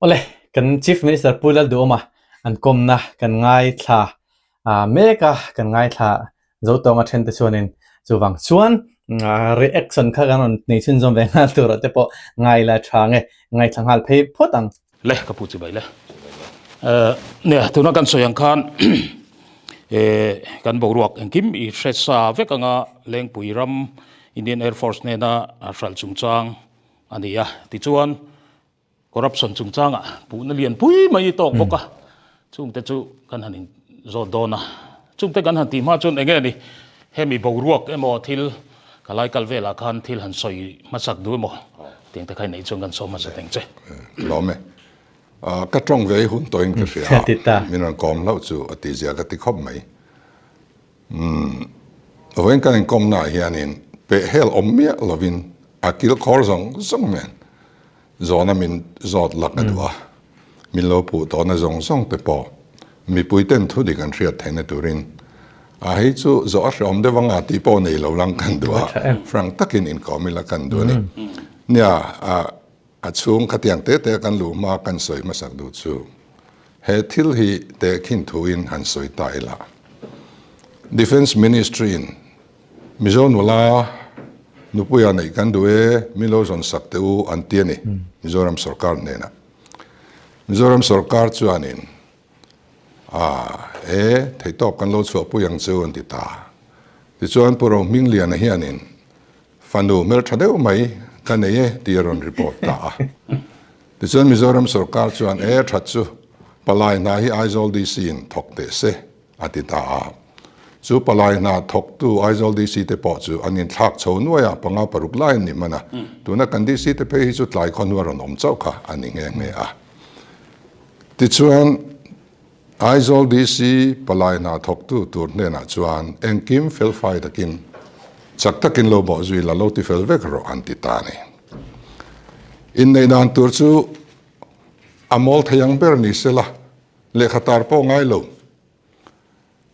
Awle, kan Chief Minister Pu Lalduhawma an kawmna kan ngaithla mek a, kan ngaithla zo tawnga then te chuanin chuvang chuan reaction kha kan rawn nei chhunzawm ve nghal tur ah te pawh ngai la tha nge ngaithla nghal phei phawt ang. Le ka pu chibai le. Nia tuna kan sawi ang khan kan boruak engkim i hre sa vek anga Lengpui ram Indian Air Force hnena hralh chungchang a ni a tichuan Corruption chungchangah puhna lian pui mai i tawk bawk a, chungte chu kan han inzawt dawn a. Chungte kan han tih hma chuan enge ni, hemi boruak emaw thil ka lai kal velah khan thil han sawi hmasak duh emaw tiang te kha i neih chuan kan sawm hmasa teng che. Lawm e. Ka tawng ve hun tawhin ka hria a, min rawn kawm hlauh chu a tihzia ka ti khawp mai. Umm, vawiin kan inkawmnaah hianin pehhel awm miah lovin a kilkhawr zawng zawng nen zawhna min zawt lak a duh a, min lo puh tawhna zawng zawng te pawh mipui ten thu dik an hriat theihna turin a hei chu zawh a hreawm deuh anga tih pawh nei lo lang kan duh a, frank takin inkawm ila kan duh a ni. Nia, a chhung khatiang te te kan luh hma kan sawi hmasak duh chu he thil hi tehkhin thuin han sawi ta ila. Defence Ministry in Mizo nula nupuia neih kan duh e, min lo zawn sak teh u an ti a ni Mizoram sorkar hnenah. Mizoram sorkar chuanin a e theihtawp kan lo chhuahpui ang chu an ti ta. Tichuan Pu Rohmingliana hianin Fanu hmeltha deuh mai ka nei e tih a rawn report ta a. Tichuan Mizoram sorkar chuan e that chu palai hna hi Aizawl DC in thawk teh se a ti ta a. Chu palai hna thawktu Aizawl DC te pawh chu an inthlak chho nuai a, panga paruk lai an ni hman a. Tuna kan DC te phei hi chu tlai khaw hnu a rawn awm chauh kha a ni nghe nghe a. Tichuan Aizawl DC palai hna thawktu tur hnenah chuan engkim felfai takin, chak takin lo bawh zui la, lo ti fel vek rawh an ti ta a ni. Inneih dan tur chu a mawl thei ang ber ni sela, lehkha tar pawh ngai lo.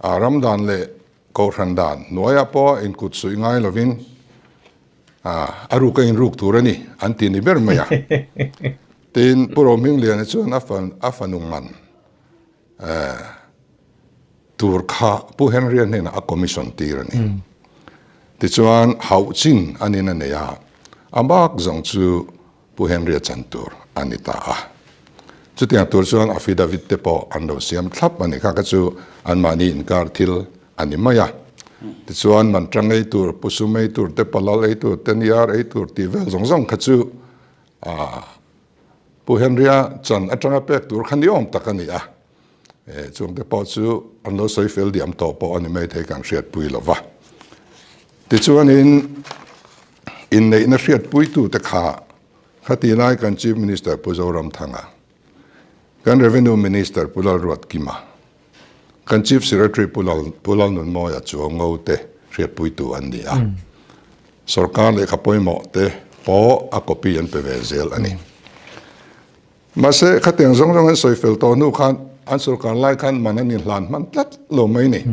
A ram dan leh kohhran dan hnuaiah pawh inkut suih ngai lovin a ruk a inruk tur a ni an ti ni ber mai a. Tin, Pu Rohmingliana chuan a fanu man tur kha Pu Henry-a hnenah a commission tir a ni. Tichuan, hauh chin a nin a nei a, a bak zawng chu Pu Henry-a chan tur a ni ta a. Chutiang tur chuan affidavit te pawh an lo siam thlap a ni kha kha chu anmahni inkar thil a ni mai a. Tichuan manṭang ei tur, pusum ei tur te, palal ei tur te, niar ei tur tih vel zawng zawng kha chu Pu Henry-a chan aṭanga pek tur kha ni awm tak a ni a. Chungte pawh chu an lo sawi fel diam tawh pawh a ni maithei kan hriatpui lo va. Tichuanin inneihna hriatpuitute kha khati lai kan Chief Minister Pu Zoramthanga, kan Revenue Minister Pu Lalruatkima, kan Chief Secretary Pu Lal Pu Lalnunmawia Chuango te hriatpuitu an ni a. Sorkar lehkha pawimawh te pawh a copy an pe ve zel a ni. Mahse, khatiang zawng zawng an sawi fel tawh hnu khan an sorkar lai khan man an inhlan hman tlat lo mai ni.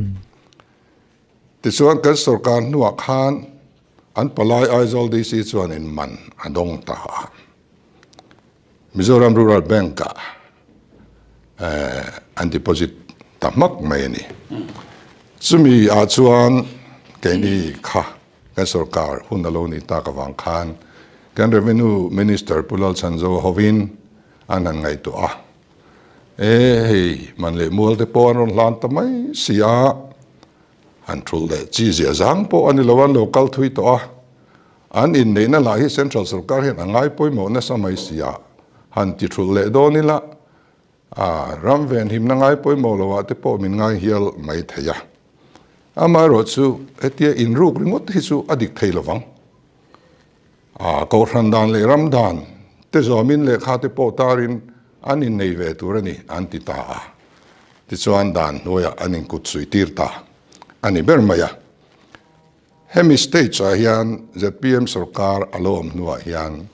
Tichuan, kan sorkar hnuah khan an palai Aizawl DC chuanin man a dawng ta a. Mizoram Rural Bank-ah an deposit ta hmak mai a ni. Chumi ah chuan keini kha kan sorkar hun a lo nih tak avang khan kan Revenue Minister Pu Lalchhanzo hovin an han ngaihtuah a, E hei man leh mual te pawh an rawn hlan ta mai si a, han thulh leh chi zia zang pawh a ni lo, an lo kal thui tawh a, an inneihna lah hi Central sorkar hian a ngai pawimawh nasa mai si a, han ti thulh leh dawn ila A ram venhimna ngai pawimawh lo ah te pawh min ngai hial mai thei a. Amaherawh chu hetia inruk ringawt hi chu a dik thei lovang. A kohhran dan leh ram dan te zawmin lehkha te pawh tarin an innei ve tur a ni an ti ta a. Tichuan dan hnuaiah an inkut suih tir ta a ni ber mai a. Hemi stage ah hian zpm sorkar a lo awm hnuah hian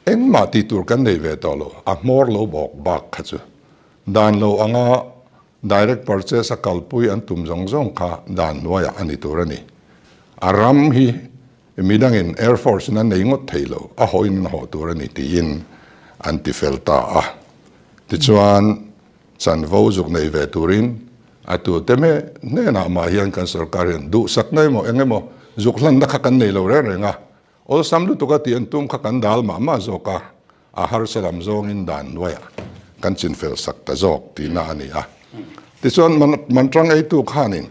Engmah tih tur kan nei ve tawh lo, a hmawr lo bawk bak kha chu. Dan lo anga direct purchase a kalpui an tum zawng zawng kha dan hnuaiah a ni tur a ni. A ram hi midangin Air Force in an nei ngawt thei lo, a hawhin an hawh tur a ni tiin an ti fel ta a. Tichuan, chanvo zuk nei ve turin a tute me hnenah mah hian kan sorkar hian duhsakna emaw eng emaw zuk hlanna kha kan nei lo reng reng a, awlsam lutuk a tih an tum kha kan dal mah mah zawk a, a harsa lam zawngin dan hnuaiah kan chinfel sak ta zawk tihna a ni a. Tichuan, Mantrang eitu khanin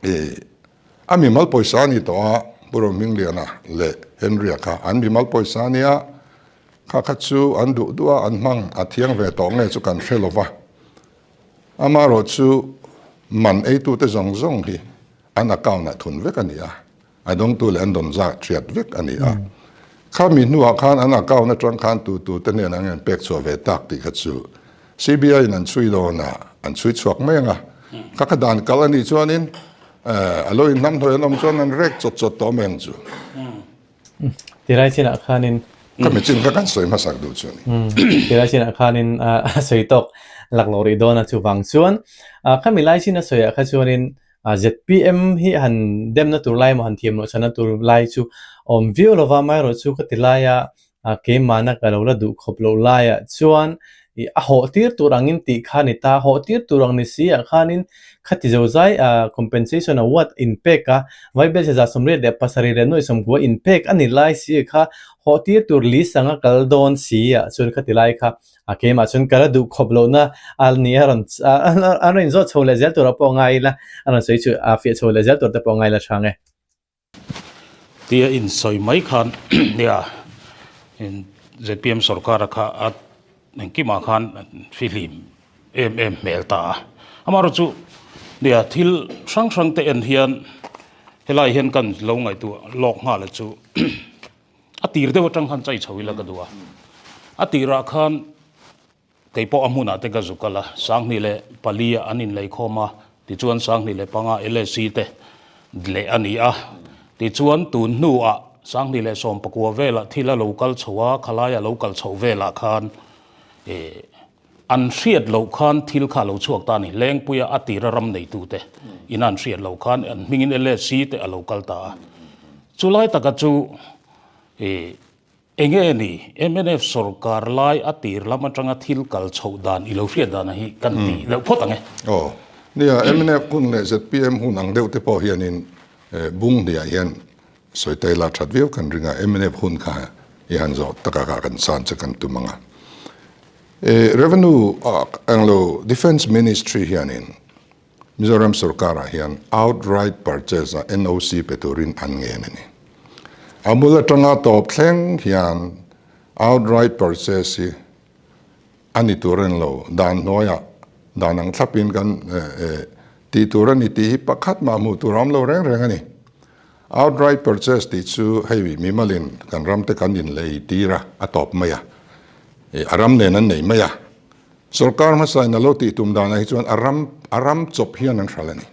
I a mimal pawisa a ni tawh a, Pu Rohmingliana leh Henry-a kha an mimal pawisa a nia, kha kha chu an duh duh a, an hmang a thiang ve tawh nge chu kan hre lo va. Amaherawh chu man eitute zawng zawng hi an account-ah thun vek a ni a, A dawngtu leh an dawn zat hriat vek a ni a. Khami hnuah khan an account atang khan tutu te hnenah nge an pek chhuah ve tak tih kha chu CBI in an chhui dawn a, an chhui chhuak mai ang a. Kha kha dan kal a nih chuanin a lo inhnamhnawih an awm chuan an rek chawt chawt tawh mai ang chu. Tilai chinah khanin. Khami chin kha kan sawi hmasak duh chu a ni. Tilai chinah khanin a sawi tawk laklawh rih dawn a chuvang chuan khami lai chin a sawiah kha chuanin ZPM hi han demna tur lai emaw han thiam loh chhanna tur lai chu awm viau lova, amaherawhchu ka ti laia keimahna ka lo la duh khawp loh laiah chuan ih a hawh tir tur angin tih kha a ni ta, hawh tir tur ang ni si ah khanin khati zozai compensation award inpek a, Vaibelchhe 87 leh 90 inpek a ni lai si kha hawh tir tur list anga kal dawn si ah chuan khati lai kha A keimah chuan ka la duh khawp lohna a ni a rawn a rawn inzawt chho leh zel turah pawh a ngai ila, a rawn sawi chu a fiah chho leh zel tur te pawh a ngai la chhang e. Tia insawi mai khan nia zpm sorkara kha a engkimah khan fihlim em em hmel ta a. Amaherawhchu chu nia thil hrang hrang te en hian helai hian kan lo ngaihtuah lawk nghal chu A tir deuh atang khan chai chho ila ka duh a. A tirah khan kei pawh a hmunah te ka zu kal a, Sanghnih leh Pali ah an inleikhawm a, tichuan Sanghnih leh panga LSC te leh a ni a. Tichuan tun hnuah Sanghnih leh Sawmpakua velah thil a lo kal chho a, khalaia lo kal chhoh velah khan ih an hriat loh khan thil kha a lo chhuak ta a ni. Lengpuia a tira ram neitute ina an hriat loh khan an hmingin LSC te a lo kal ta a. Chulai taka chu ih enge ni mnf sorkar lai a tir lam atanga thil kal chhoh dan i lo hriat dan hi kan tih deuh phawt ang e. Aw, nia mnf hun leh zpm hun ang deuh te pawh hianin bung hniah hian sawi ta ila that viau kan ring a, mnf hun kha i han zawh takah kha kan san che kan tum ang a. Revenue englo Defence Ministry hianin Mizoram sorkarah hian outright purchase a NOC pe turin an ngen a ni. A bul atanga tawp thleng hian outright purchase hi a ni tur a ni lo, dan hnuaiah dan ang thlapin kan tih tur a ni tih hi pakhat mah hmuh tur a awm lo reng reng a ni. Outright purchase tih chu hei mimalin kan ram te kan inlei tir a, a tawp mai a, a ram nen an nei mai a. Sorkar hmasain a lo tih tum danah hi chuan a ram a ram chawp hian an hral a ni.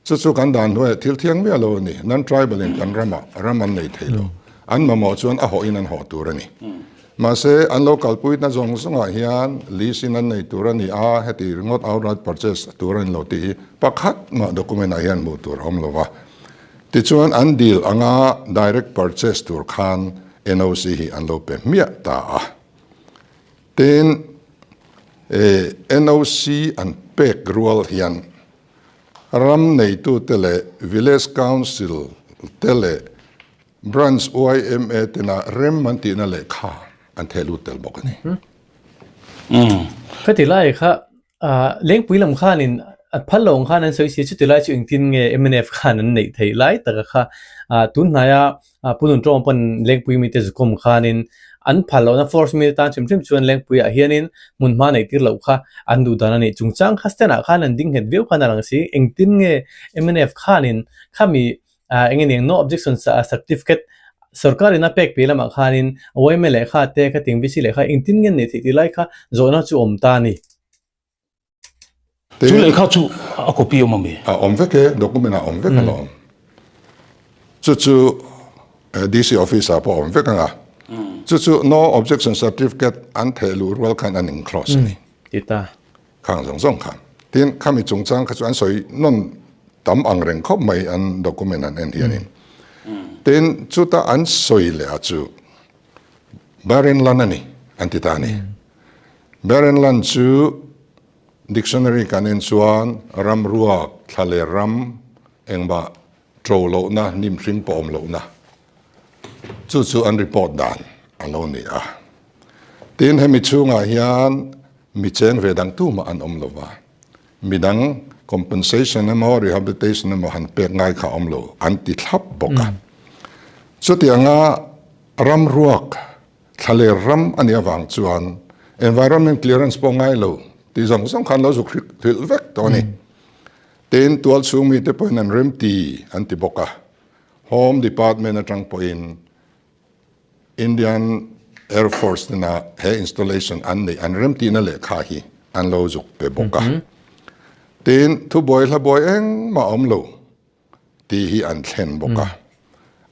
Chu chu kan dan hnuaiah thil thiang miah lo a ni. Non-tribal in kan ramah ram an nei thei lo. An mamawh chuan a hawhin an hawh tur a ni. Mahse, an lo kalpuina zawng zawngah hian lease in an nei tur a ni a, heti ringawt outright purchase tur a ni lo tih hi pakhat mah document ah hian hmuh tur a awm lo va. Tichuan, an deal anga direct purchase tur khan NOC hi an lo pe hmiah ta a. Tin, NOC an pek rual hian ram neitute leh Village Council te leh Branch yma tena rem an tihna lehkha an theh lut tel bawk a ni. Khati lai kha Lengpui lam khanin a phal lo ang khan an sawi si a, chuti lai chu engtin nge mnf khan an neih theih lai taka kha tun hnaia Pu Nuntawng pawn Lengpui mite zukawm khanin an phal lohna force mite tan hrim hrim chuan Lengpuiah hianin hmunhma neih tir loh kha an duh dan a ni. Chungchang kha stand ah khan an ding nghet viau khan a lang si, engtin nge mnf khanin khami Eng nge niang no objection certificate sorkar in a pek piah lamah khanin yma lehkha te khating VC lehkha engtin nge an neih theih tih lai kha zawhna chu awm ta a ni. Chu lehkha chu a copy awm ami? A awm vek e, document ah awm vek alawm. Chu chu DC office ah pawh a awm vek ang a. Chu chu no objection certificate an theh luh rual khan an enclose a ni. Ti ta. Khang zawng zawng khan. Tin, khami chungchang kha chu an sawi nawn tam ang reng khawp mai an document an en hianin. Tin, chuta an sawi leh a chu. Barren land a ni an ti ta a ni. Barren land chu dictionary kan en chuan ram ruak, thla leh ram engmah ṭo lohna, hnim hring pawh awm lohna chu chu an report dan a lo ni a. Tin, hemi chhungah hian mi cheng ve dang tumah an awm lo va, midang compensation emaw rehabilitation emaw han pek ngai kha a awm lo an ti thlap bawk a. Chutianga ram ruak thlaler ram a nih avang chuan environment clearance pawh ngai lo tih zawng zawng khan lo zuk hrilh vek tawh a ni. Tin, tual chhung mite pawhin an remti an ti bawk a, Home Department atang pawhin Indian Air Force nena he installation an neih an remtihna lehkha hi an lo zuk pe bawk a. Tin, thubuai hlabuai engmah a awm lo tih hi an thlen bawk a.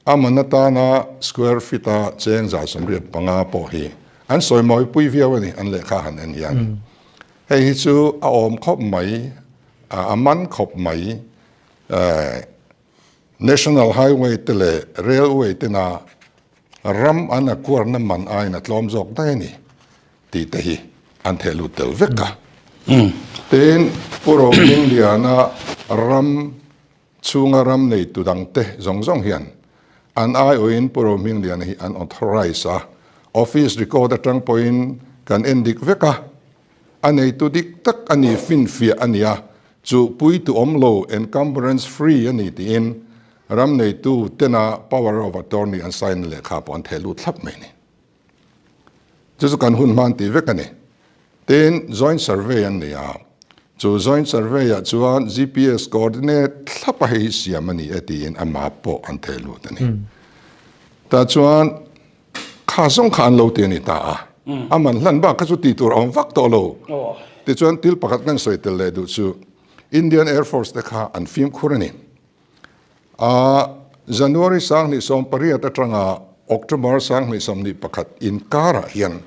A man atana square feet a cheng 185 pawh hi an sawi mawipui viau a ni an lehkha han en hian. Hei hi chu a awm khawp mai, a man khawp mai. National Highway te leh Railway tena ram an acquire-na man aiin a tlawm zawk daih a ni tih te hi an theh lut tel vek a. Tin, Pu Rohmingliana ram chhunga ram neitu dangte zawng zawng hian an aiawhin Pu Rohmingliana hi an authorise a, office record atang pawhin kan en dik vek a, A neitu dik tak a ni finfiah a nia, chu puitu awm lo, encumbrance free a ni tiin ram neitu tena power of attorney an sign na lehkha pawh an theh lut thlap mai a ni. Chu chu kan hun hman tih vek a ni. Tin, joint survey an nei a, chu joint survey ah chuan GPS coordinate thlap a hei hi siam a ni e tiin a map pawh an theh lut a ni. Tah chuan Kha zawng kha an lo ti a ni ta a, a man hlan bak kha chu tih tur a awm vak tawh lo. Tichuan thil pakhat kan sawi tel leh duh chu Indian Air Force te kha an fimkhur a ni. A January 2018 atanga October 2021 inkarah hian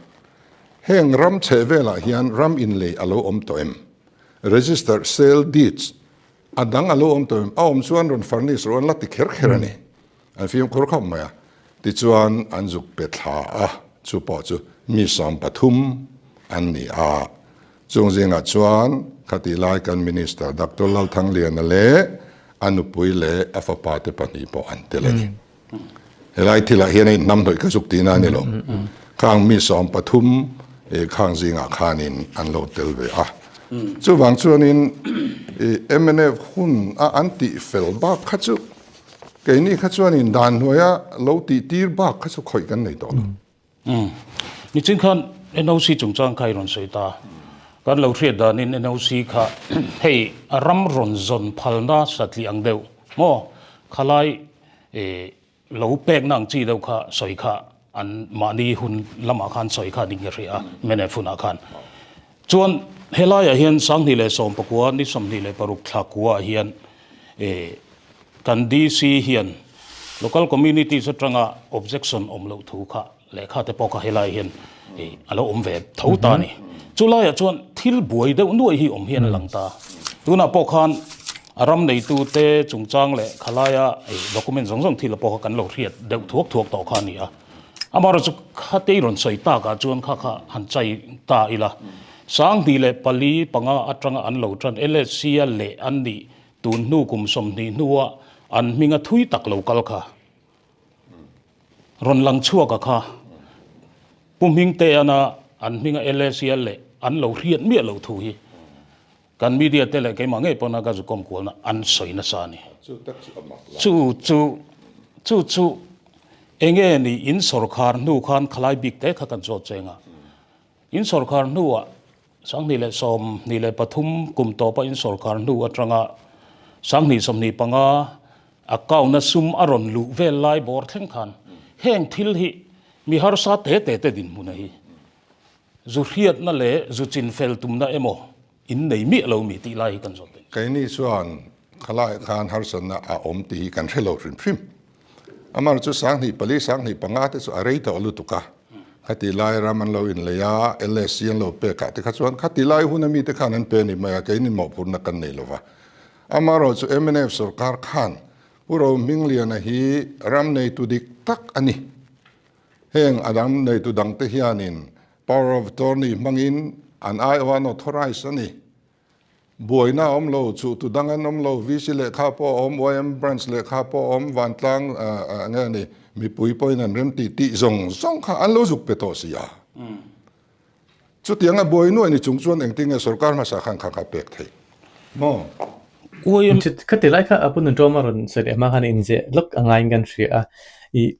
heng ram chheh velah hian ram inlei a lo awm tawh em? Registered sale deeds a dang a lo awm tawh em? A awm chuan rawn furnish rawh an la ti kher kher a ni. An fimkhur khawp mai a, tichuan an zuk pe thla a, chu pawh chu mi 13 an ni a. Chung zingah chuan khatih lai kan Minister Doctor Lalthangliana leh a nupui leh a fapa te pahnih pawh an tel a ni. Helai thilah hian a inhnamhnawih ka zuk tihna a ni lo. Khang mi 13 khang zingah khanin an lo tel ve a. Chuvang chuanin mnf hun a an tih fel bak kha chu Keini kha chuanin dan hnuaia lo tih tir bak kha chu khawih kan nei tawh lo. Umm. Nichin khan NOC chungchang kha i rawn sawi ta. Kan lo hriat danin NOC kha hei a ram rawn zawn phalna satliah ang deuh maw? Khalai eh lo pekna ang chi deuh kha sawi kha an mahni hun lamah khan sawi kha ding ka hria a, mnf hunah khan. Chuan helaiah hian 2019 ni 26 thla kuaah hian eh Kan DC hian local communities atanga objection awm loh thu kha lehkha te pawh kha helai hian a lo awm ve tho ta a ni. Chu laiah chuan thil buai deuh nuai hi awm hian a lang ta. Tunah pawh khan a ram neitute chungchang leh khalaia document zawng zawng thil pawh kha kan lo hriat deuh thuak thuak tawh kha a ni a. Amaherawhchu khatei rawn sawi takah chuan kha kha han chai ta ila. 2004 5 atanga an lo tan LSC-a leh an nih Tun hnu kum 20 hnua an hminga thui tak lo kal kha rawn lang chhuak a kha Pu Hmingteana an hminga LACL leh an lo hriat miah lo thu hi kan media te leh keimah ngei pawna ka zukawm kualna an sawi nasa a ni. Chu chu chu chu enge ni in sawrkhar hnu khan khalai bik te kha kan zawt cheng a. In sawrkhar hnuah 2023 kum tawpa in sawrkhar hnu atanga 2025 account-a sum a rawn luh vel lai bawr thleng khan heng thil hi mi harsa te te te dinhmuna hi zu hriatna leh zu chinfel tumna emaw in nei miah lo mi tih lai hi kan zawt thei. Keini chuan khalaiah khan harsatna a awm tih hi kan hre lo hrim hrim. Amah chu 2004, 2005 te chu a rei tawh lutuk a, khati lai ram an lo inlei a, LSC an lo pek ah te kha chuan khati lai huna mite khan an pe ni mai a, keini mawhphurhna kan nei lova. Amaherawh chu mnf sorkar khan Pu Rohmingliana hi ram neitu dik tak a ni. Heng a dang neitu dangte hianin power of attorney hmangin an aiawh an authorise a ni. Buaina a awm lo, chuhtu dang an awm lo, VC lehkha pawh a awm, YM branch lehkha pawh a awm, vantlang nge a ni, mipui pawhin an rem tih tih zawng zawng kha an lo zuk pe tawh si a. Chutianga buai nuai ni chung chuan engtin nge sorkar hmasa khan kha kha pek theih maw? Uaim. Khati lai kha a pu Nunṭawma rawn sawi leh hma khan inzeh lawk a ngaiin kan hria a. I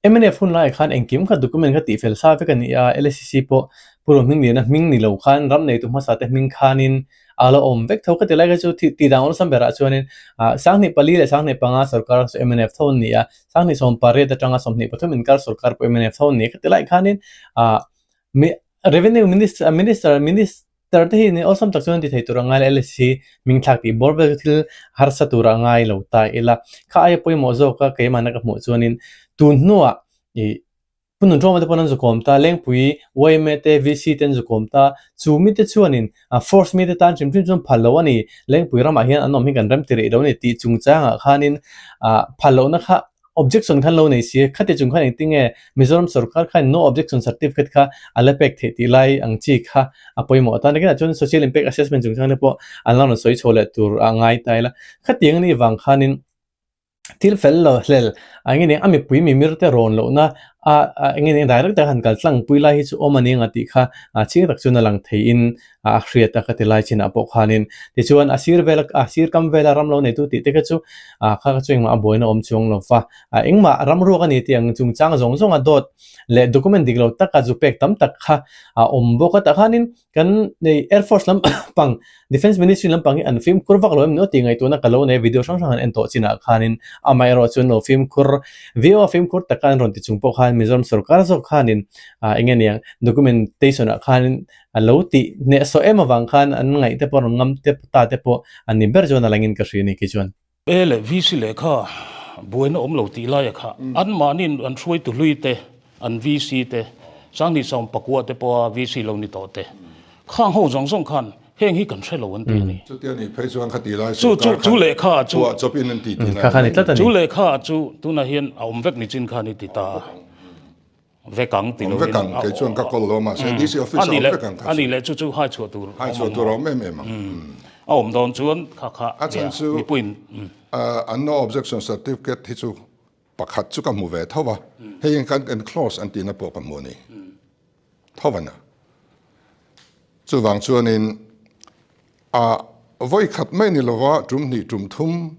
mnf hun laiah khan engkim kha document kha tihfel sa vek a ni a, LSCC pawh Pu Rohmingliana hming ni lo khan ram neitu hmasa te hming khanin a la awm vek tho. Khati lai kha chu tih dan awlsam berah chuanin 2004 leh 2005 sorkar chu mnf tho an ni a, 2018 atanga 23 inkar sorkar pawh mnf tho an ni a. Khati lai khanin Revenue Minister Minister Minister te hi ni awlsam tak chuan an ti thei tur a ngai lo LSC hming thlak tih bawr vel chu thil harsa tur a ngai lo ta ila. Kha aia pawimawh zawk a keimahna ka hmuh chuanin tun hnuah ih Pu Nunṭawma te pawn an zukawm ta, Lengpui yma te VC te an zukawm ta, chu mite chuanin Force mite tan hrim hrim chuan phal lo a ni, Lengpui ramah hian an awm hi kan rem ti rih lo a ni tih chungchangah khanin phal lohna kha Objection khan lo nei si, khati chung khan engtin nge Mizoram sorkar khan no objection certificate kha a la pek theih tih lai ang chi kha a pawimawh atan nakinah chuan social impact assessment chungchang te pawh an la rawn sawi chho leh tur a ngai ta ila. Khatiang anih vang khanin thil fel lo hlel eng nge nia a mipui mimir te rawn lohna a eng nge nia direct taka han kal tlangpui lai hi chu awm a nia tih kha chiang tak chuan a lang theiin a hriat a ka ti lai chinah pawh khanin tichuan a sir vela a sir kam vela ram lo neitu tih te kha chu ah kha kha chu engmah a buaina awm chuang lo va ah engmah ram ruak a ni tih ang chungchang zawng zawng a dawt leh document dik lo taka zu pek tam tak kha a awm bawk a tah khanin kan nei air force lam pang defence ministry lampang hi an fimkhur vak lo em ni aw tih ngaihtuahna ka lo nei a video hrang hrang an en tawh chinah khanin amaherawh chuan lo fimkhur viau a fimkhur taka an rawn ti chung pawh khan Mizoram sorkar zawk khanin ah eng nge niang documentation ah khanin A lo tih hnehsawh em avang khan an ngaih te pawh rawn ngam te ta te pawh an ni ber chuan a langin ka hria ni kei chuan. E leh VC lehkha buaina awm lo tih laia kha anmahniin an hruaitu hlui te, an VC te, Sanghnih Sawm Pakua te pawha VC lo ni tawh te, khang ho zawng zawng khan heng hi kan hre lo an ti a ni. Chutia nih phei chuan khati lai sorkar khan Chu lehkha chu chhuah chawpin an ti tihna a ni mai. Chu lehkha chu tunah hian a awm vek ni chin khan i ti ta a. Vek ang ti lovin. Vek ang, kei chuan ka call lo mahse DC office a awm vek ang kha chu. Ani leh chu chu hai chhuah tur Hai chhuah tur a awm em em ang. A awm dawn chuan kha kha A chhan chu mipuiin. An no objection certificate hi chu pakhat chu ka hmu ve tho va, hei in kan enclose an tihna pawh ka hmu a ni tho va na. Chuvang chuanin a vawi khat mai ni lova tum hnih tum thum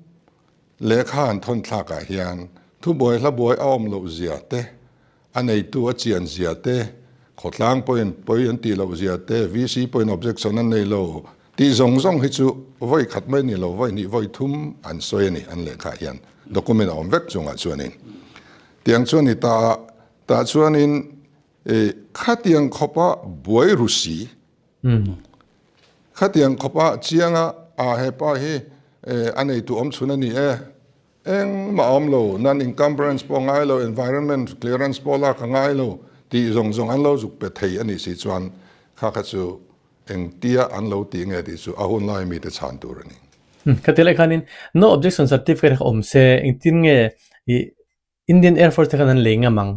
Lehkha an thawn thlakah hian thubuai hlabuai a awm loh zia te, a neitu a chian zia te, khawtlang pawhin pawi an tih loh zia te, VC pawhin objection an nei lo tih zawng zawng hi chu vawi khat mai ni lo, vawi hnih vawi thum an sawi a ni an lehkhah hian document a awm vek chungah chuanin tiang chuan ni ta a, tah chuanin khatiang khawpa buai ru si Khatiang khawpa chianga a hepa hi a neitu awm chhun a ni e. Engmah a awm lo, non encumbrance pawh a ngai lo, environment clearance pawh lak a ngai lo tih zawng zawng an lo zuk pe thei a nih si chuan kha kha chu engtia an lo tih nge tih chu a hun lai mite chhan tur a ni. Khati lai khanin no objection certificate kha awm se engtin nge Indian Air Force te khan an lei ngam ang?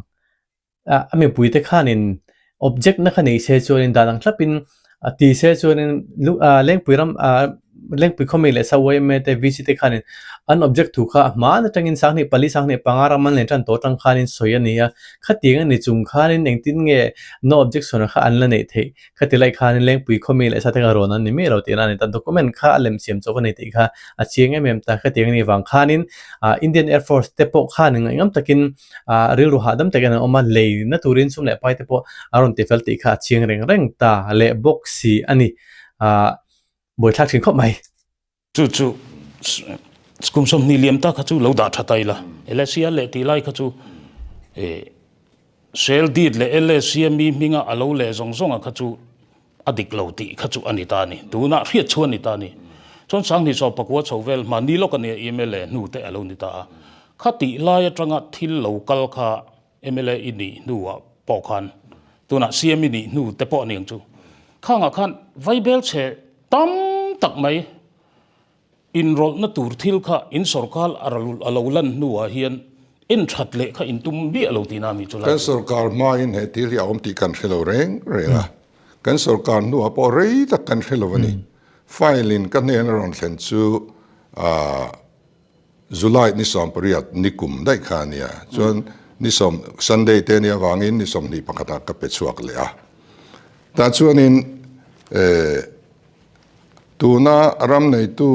A mipuite khanin object na kha nei se chuanin dan ang thlapin ti se chuanin Lengpui ram Lengpui khawmi leh sa yma te VC te khanin an object thu kha a hma atangin 24 25 ram an len tan tawh atang khanin sawi a ni a, khatiang a ni chung khanin engtin nge no objection kha an la neih theih Khati lai khanin Lengpui khawmi leh sa te kha rawn an ni miah lo tihna a ni ta. Document kha a lem siam chawp a ni tih kha a chiang em em ta. Khatiang a nih vang khanin Indian Air Force te pawh khan ngaihngam takin rilru hahdam takin an awm a, lei na turin sum leh pai te pawh a rawn tifel tih kha a chiang reng reng ta leh bawk si a ni. Buaithlak thin khawp mai. Chu chu kum 20 liam ta kha chu lo dah tha ta ila. LSC a leh tih lai kha chu Sel deed leh LSC a mi hminga a lo leh zawng zawnga kha chu a dik lo tih kha chu a ni ta a ni. Tunah hriat chhuah a ni ta a ni. Chuan 2019 chho vel hmanni lawk a nia mla hnu te a lo ni ta a. Kha tih lai atanga thil lo kal kha mla i nih hnuah pawh khan tunah CM i nih hnu te pawh a ni ang chu. Khangah khan vaibel chhe tam tak mai inrawlhna tur thil kha in sorkar a lo lan hnuah hian. En that leh kha in tum miah lo tihna a mi chu lai Kan chu. sorkar hmain he thil hi a awm tih kan hre lo reng reng a, kan sorkar hnuah pawh rei tak kan hre lo a ni. File in ka hnen a rawn thlen chu aah July ni 18 ni kum daih kha a nia. Chuan ni sawm Sunday te nia avangin ni 21 ah ka pe chhuak leh a. Tah chuanin eh tuna ram neitu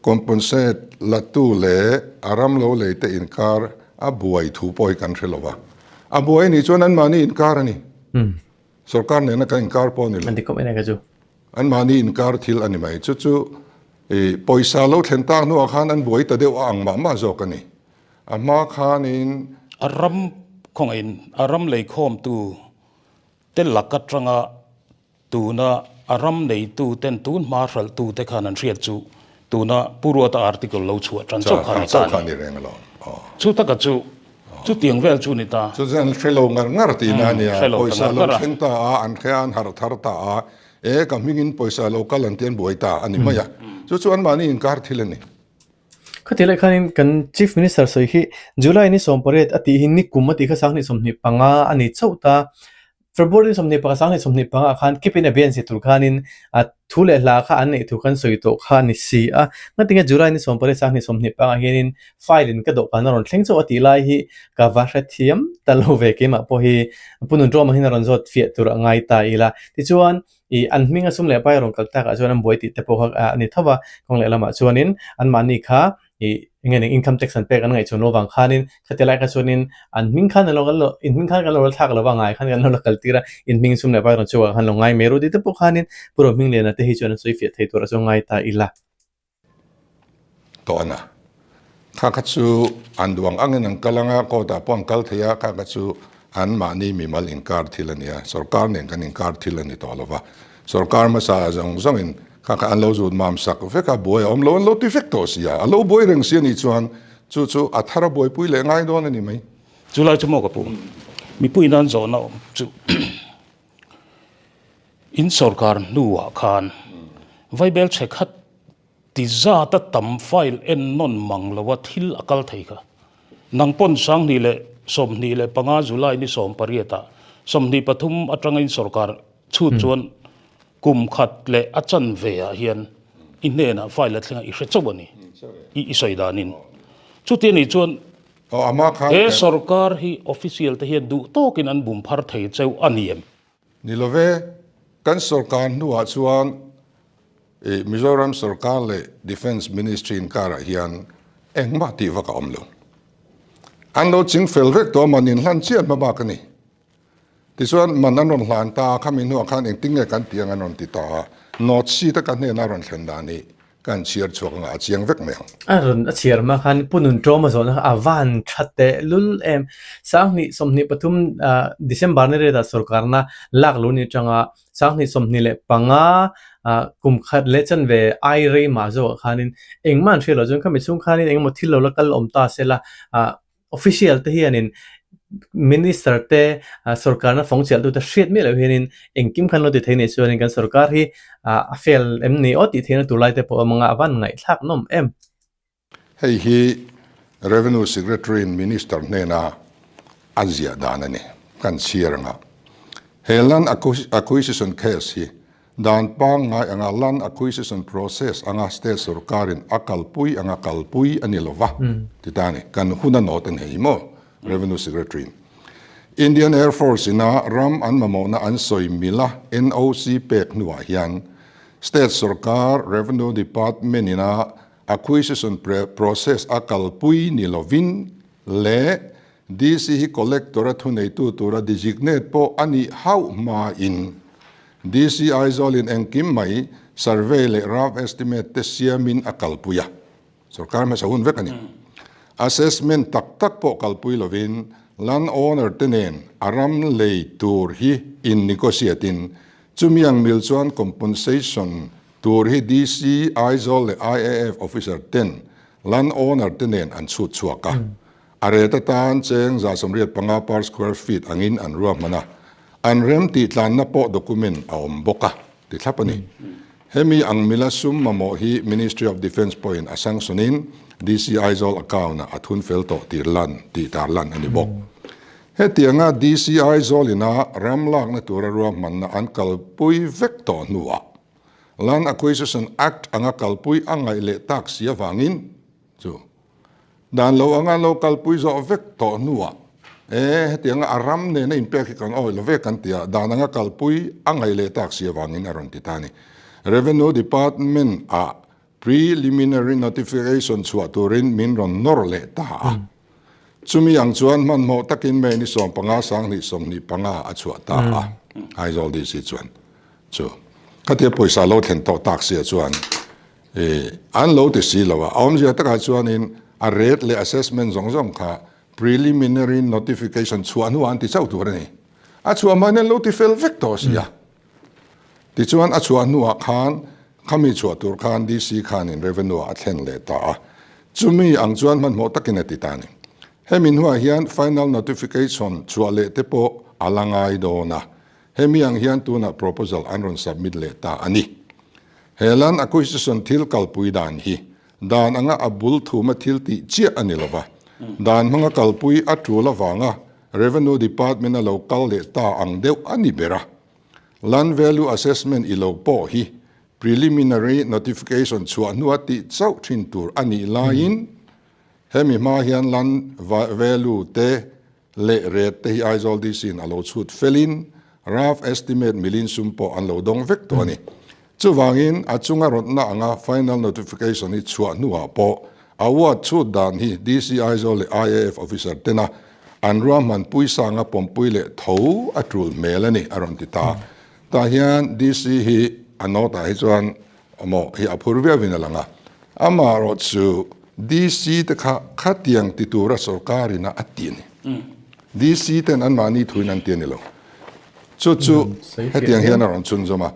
Compensate latu leh a ram lo lei te inkar a buai thu pawh hi kan hre lo va. A buai anih chuan anmahni inkar a ni. Sorkar nena kan inkar pawh a ni lo. Anmahni inkar thil a ni mai. Chu chu i pawisa lo thlen tak hnuah khan an buai ta deuh a ang mah mah zawk a ni. A hma khanin. A ram khawngaihin a ram leikhawmtu te lak atanga Tuna a ram neitu ten tun hma hralhtu te khan an hriat chu tuna Pu Ruata article lo chhuah tan chauh kha a ni ta a ni. Chu taka chu chutiang vel chu ni ta. Chu chuan an hre lo ngar ngar tihna a nia, pawisa lo thleng ta a, an hre a, an harh thar ta a, e ka hmingin pawisa lo kal an ti an buai ta a ni mai a, chu chu anmahni inkar thil a ni. Khati lai khanin kan Chief Minister sawi hi July ni 18 a tih hi ni kum a tih kha 2025 a ni chauh ta. February ni 21 2025 ah khan keep in abeyance tur khanin a thu leh hla kha an neih thu khan sawi tawh kha a ni si a. Ngatinge July ni 18 2025 ah hianin file in ka dawhkan a rawn thleng chauh a tih lai hi ka va hrethiam ta lo ve keimah pawh hi Pu Nunṭawma hian a rawn zawt fiah tur a ngai ta ila. Tichuan I an hming a sum leh pai rawn kal takah chuan an buai tih te pawh kha a ni tho va, kawng leh lamah chuanin anmahni kha i eng nge ning income tax an pek an ngaih chuan lo vang khanin khati lai kha chuanin an hming khan an lo kal lo in hming khan kan lo la thlak lo va ngai khan kan lo la kal tir a, in hming sum leh pai rawn chhuakah khan lo ngai mai ru tih te pawh khanin Pu Rohmingliana te hi chuan an sawi fiah thei tur a chuan ngai ta ila. Tawn a. Kha kha chu an duang angin an kal anga, court ah pawh an kal thei a, kha kha chu an mahni mimal inkar thil a ni a, sorkar nen kan inkar thil a ni tawh lo va. Sorkar hmasa ah zawng zawngin kha kha an lo zut mam sak vek a, buai a awm lo, an lo ti vek tawh si a, a lo buai reng si a nih chuan chu chu a thar a buaipui leh ngai dawn a ni mai. Chu lai chu maw ka pu? Mipui nan zawhna awm chu in sorkar hnuah khan vaibel chhe khat Ti zata tam file en nawn mang loa thil a kal thei kha. Nang pawn 2025 July ni 18 ah 23 atangin sorkar chhut chuan kum khat leh a chanve ah hian i hnenah file a thleng a i hre chauh a ni i i sawi danin. Chuti anih chuan he sorkar hi official te hian duh tawkin an bum phar thei cheu a ni em? Ni love, kan sorkar hnuah chuan I Mizoram sorkar leh Defence Ministry inkarah hian engmah tih vak a awm lo. An lo ching fel vek tawh a, man inhlan chiah hma bak a ni. Tichuan man an rawn hlan ta a, khami hnuah khan engtin nge kan tih ang an rawn ti ta a, North Sea te ka hnena rawn thlen dan hi ka han chhiar chhuak anga a chiang vek mai ang. A rawn a chhiar hma khan Pu Nunṭawma zawhna kha a van tha teh lul em. 2023 December ni riatah sorkarna lak lo ni atanga 2025 kum khat leh chanve ai rei mah zawkah khanin engmah an hriat loh chuan khami chhung khanin engemaw thil lo la kal awm ta se la ah official te hianin minister te sorkarna fawng chiah tute hriat miah loh hianin engkim khan lo ti thei nei chuanin kan sorkar hi ah a fail em ni aw tih theihna tur lai te pawh a awm ang a, a van ngaihthlak nawm em. Hei hi Revenue Secretary-in Minister hnena a ziah dan a ni. Kan chhiar anga he Land Acquisition Case hi dan pangngai anga Land Acquisition Process anga State sorkarin a kalpui anga kalpui a ni lova ti ta a ni. Kan hun a nawt a ni hei maw Revenue Secretary-in. Indian Air Force ina ram an mamawhna an sawi mila NOC pek hnuah hian State sorkar Revenue Department ina Acquisition process a kalpui ni lovin leh DC hi Collector a thuneitu tura designate pawh a nih hauh hmain DC Aizawl-in engkim mai survey leh rough estimate te siamin a kalpui a, sorkar hmasa hun vek a ni. Assessment tak tak pawh kalpui lovin land owner te nen a ram lei tur hi in negotiate in chumi ang mil chuan compensation Tur hi DC, Aizawl leh IAF officer ten land owner te nen an chhut chhuak a. A ret atan cheng 185 per square feet angin an ruahman a. An rem tih tlanna pawh document a awm bawk a, ti thlap a ni. Hemi ang mila sum mamawh hi Ministry of Defence pawhin a sanction-in DC Aizawl account-ah a thun fel tawh tir lan tih tarlan a ni bawk. Hetianga DC Aizawl ina ram lakna tura ruahmanna an kalpui vek tawh hnuah Land Acquisition Act anga kalpui a ngaih leh tak si avangin chu Dan lo anga lo kalpui zawh vek tawh hnuah, E, hetianga a ram nena inpek hi kan awih lo ve kan ti a, dan anga kalpui a ngaih leh tak si avangin a rawn ti ta a ni. Revenue Department ah Preliminary Notification chhuah turin min rawn nawr leh ta a. Chumi ang chuan hmanhmawh takin May ni 15 2025 a chhuah ta a, Aizawl DC chuan chu khatia pawisa lo thlen tawh tak sia chuan I an lo ti si lo a, a awmzia takah chuanin a rate leh assessment zawng zawng kha preliminary notification chhuah hnuah an ti chauh tur a ni. A chhuah hmain an lo ti fel vek tawh si a. Tichuan a chhuah hnuah khan khami chhuah tur khan DC khanin revenue ah a thlen leh ta a. Chumi ang chuan hmanhmawh takin a ti ta a ni. Hemi hnuah hian final notification chhuah leh te pawh a la ngai dawn a. Hemi ang hian tunah proposal an rawn submit leh ta a ni. He land acquisition thil kalpui dan hi dan anga a bul thuma thil tih chiah a ni lova, dan hmanga kalpui a tul avanga Revenue Department a lo kal leh ta ang deuh a ni ber a. Land Value Assessment i lo pawh hi preliminary notification chhuah hnua tih chauh thin tur a nih laiin hemi hma hian land value te leh ret te hi Aizawl DC in a lo chhut felin rough estimate milin sum pawh an lo dawng vek tawh a ni. Chuvangin a chunga rawtna anga final notification hi chhuah hnuah pawh award chhut dan hi DC Aizawl leh IAF officer tena an ruahman puisanga pawmpui leh tho a tul hmel a ni a rawn ti ta. Tah hian DC hi a note ah hi chuan Maw hi a phur viauin a lang a, amaherawh chu DC te kha khatiang ti tura sorkar ina a ti a ni. DC ten anmahni thuin an ti a ni lo. Chu chu hetiang hian a rawn chhunzawm a,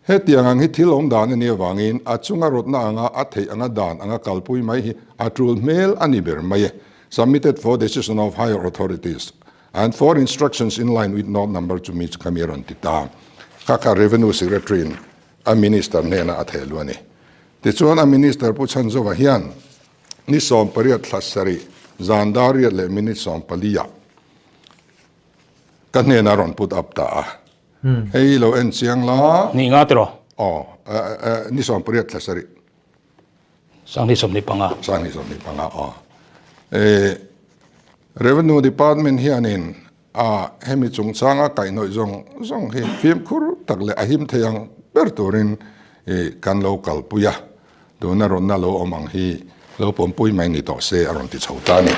hetiang ang hi thil awm dan a nih avangin a chunga rawtna anga a theih anga dan anga kalpui mai hi a tul hmel a ni ber mai e. Submitted for decision of higher authorities and for instructions in line with note number chumi chu khami a rawn ti ta. Kha kha Revenue Secretary in a Minister hnenah a theh luh a ni. Tichuan a Minister Pu Chhanzova hian ni 18 thla sarih zan dar riat leh minute 14 ah ka hnenah a rawn put up ta a. Hei lo en chiang la. Ni nga tiraw? Aw, ni 18 thla sarih. 2025. 2025, aw. Revenue Department hianin A, hemi chungchanga kaihhnawih zawng zawng hi fimkhur tak leh a him thei ang ber turin i kan lo kalpui a, tuna rawnna lo awm ang hi lo pawmpui mai ni tawh se a rawn ti chho ta a ni.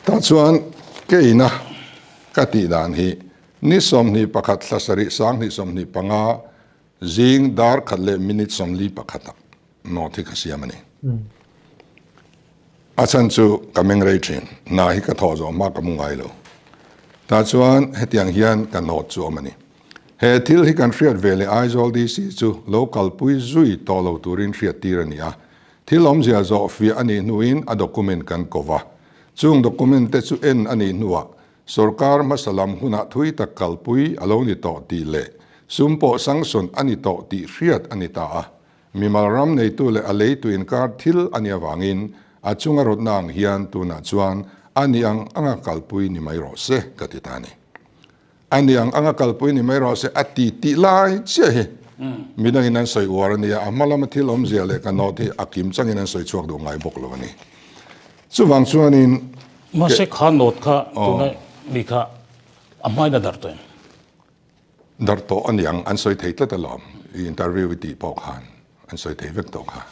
Tah chuan keina ka tih dan hi ni 21 thla sarih 2025 zing dar khat leh minute 41 ah Note hi ka siam a ni. A chhan chu ka meng rei thin, hna hi ka thawh zawh hma ka mu ngai lo. Tah chuan hetiang hian ka note chu awm a ni. He thil hi kan hriat ve leh Aizawl DC chu lo kalpui zui tawh lo turin hriat tir a ni a. Thil awmzia zawh fiah a nih hnuin a document kan ko va. Chung document te chu en a nih hnuah sorkar hmasa lam hunah thui tak kalpui a lo ni tawh tih leh sum pawh sanction a ni tawh tih hriat a ni ta a. Mimal ram neitu leh a leitu inkar thil a nih avangin a chunga rawtna ang hian tunah chuan a ni ang anga kalpui ni mai rawh se ka ti ta a ni. A ni ang anga kalpui ni mai rawh se a ti tih lai chiah hi midangin an sawi uar a nia, a hma lama thil awmzia leh ka note hi a kim changin an sawi chhuak duh ngai bawk lo a ni. Chuvang chuanin. Mahse kha note kha tuna mi kha a hmain a darh tawh em? Darh tawh a niang, an sawi thei tlat alawm, i interview i tih pawh khan an sawi thei vek tawh kha.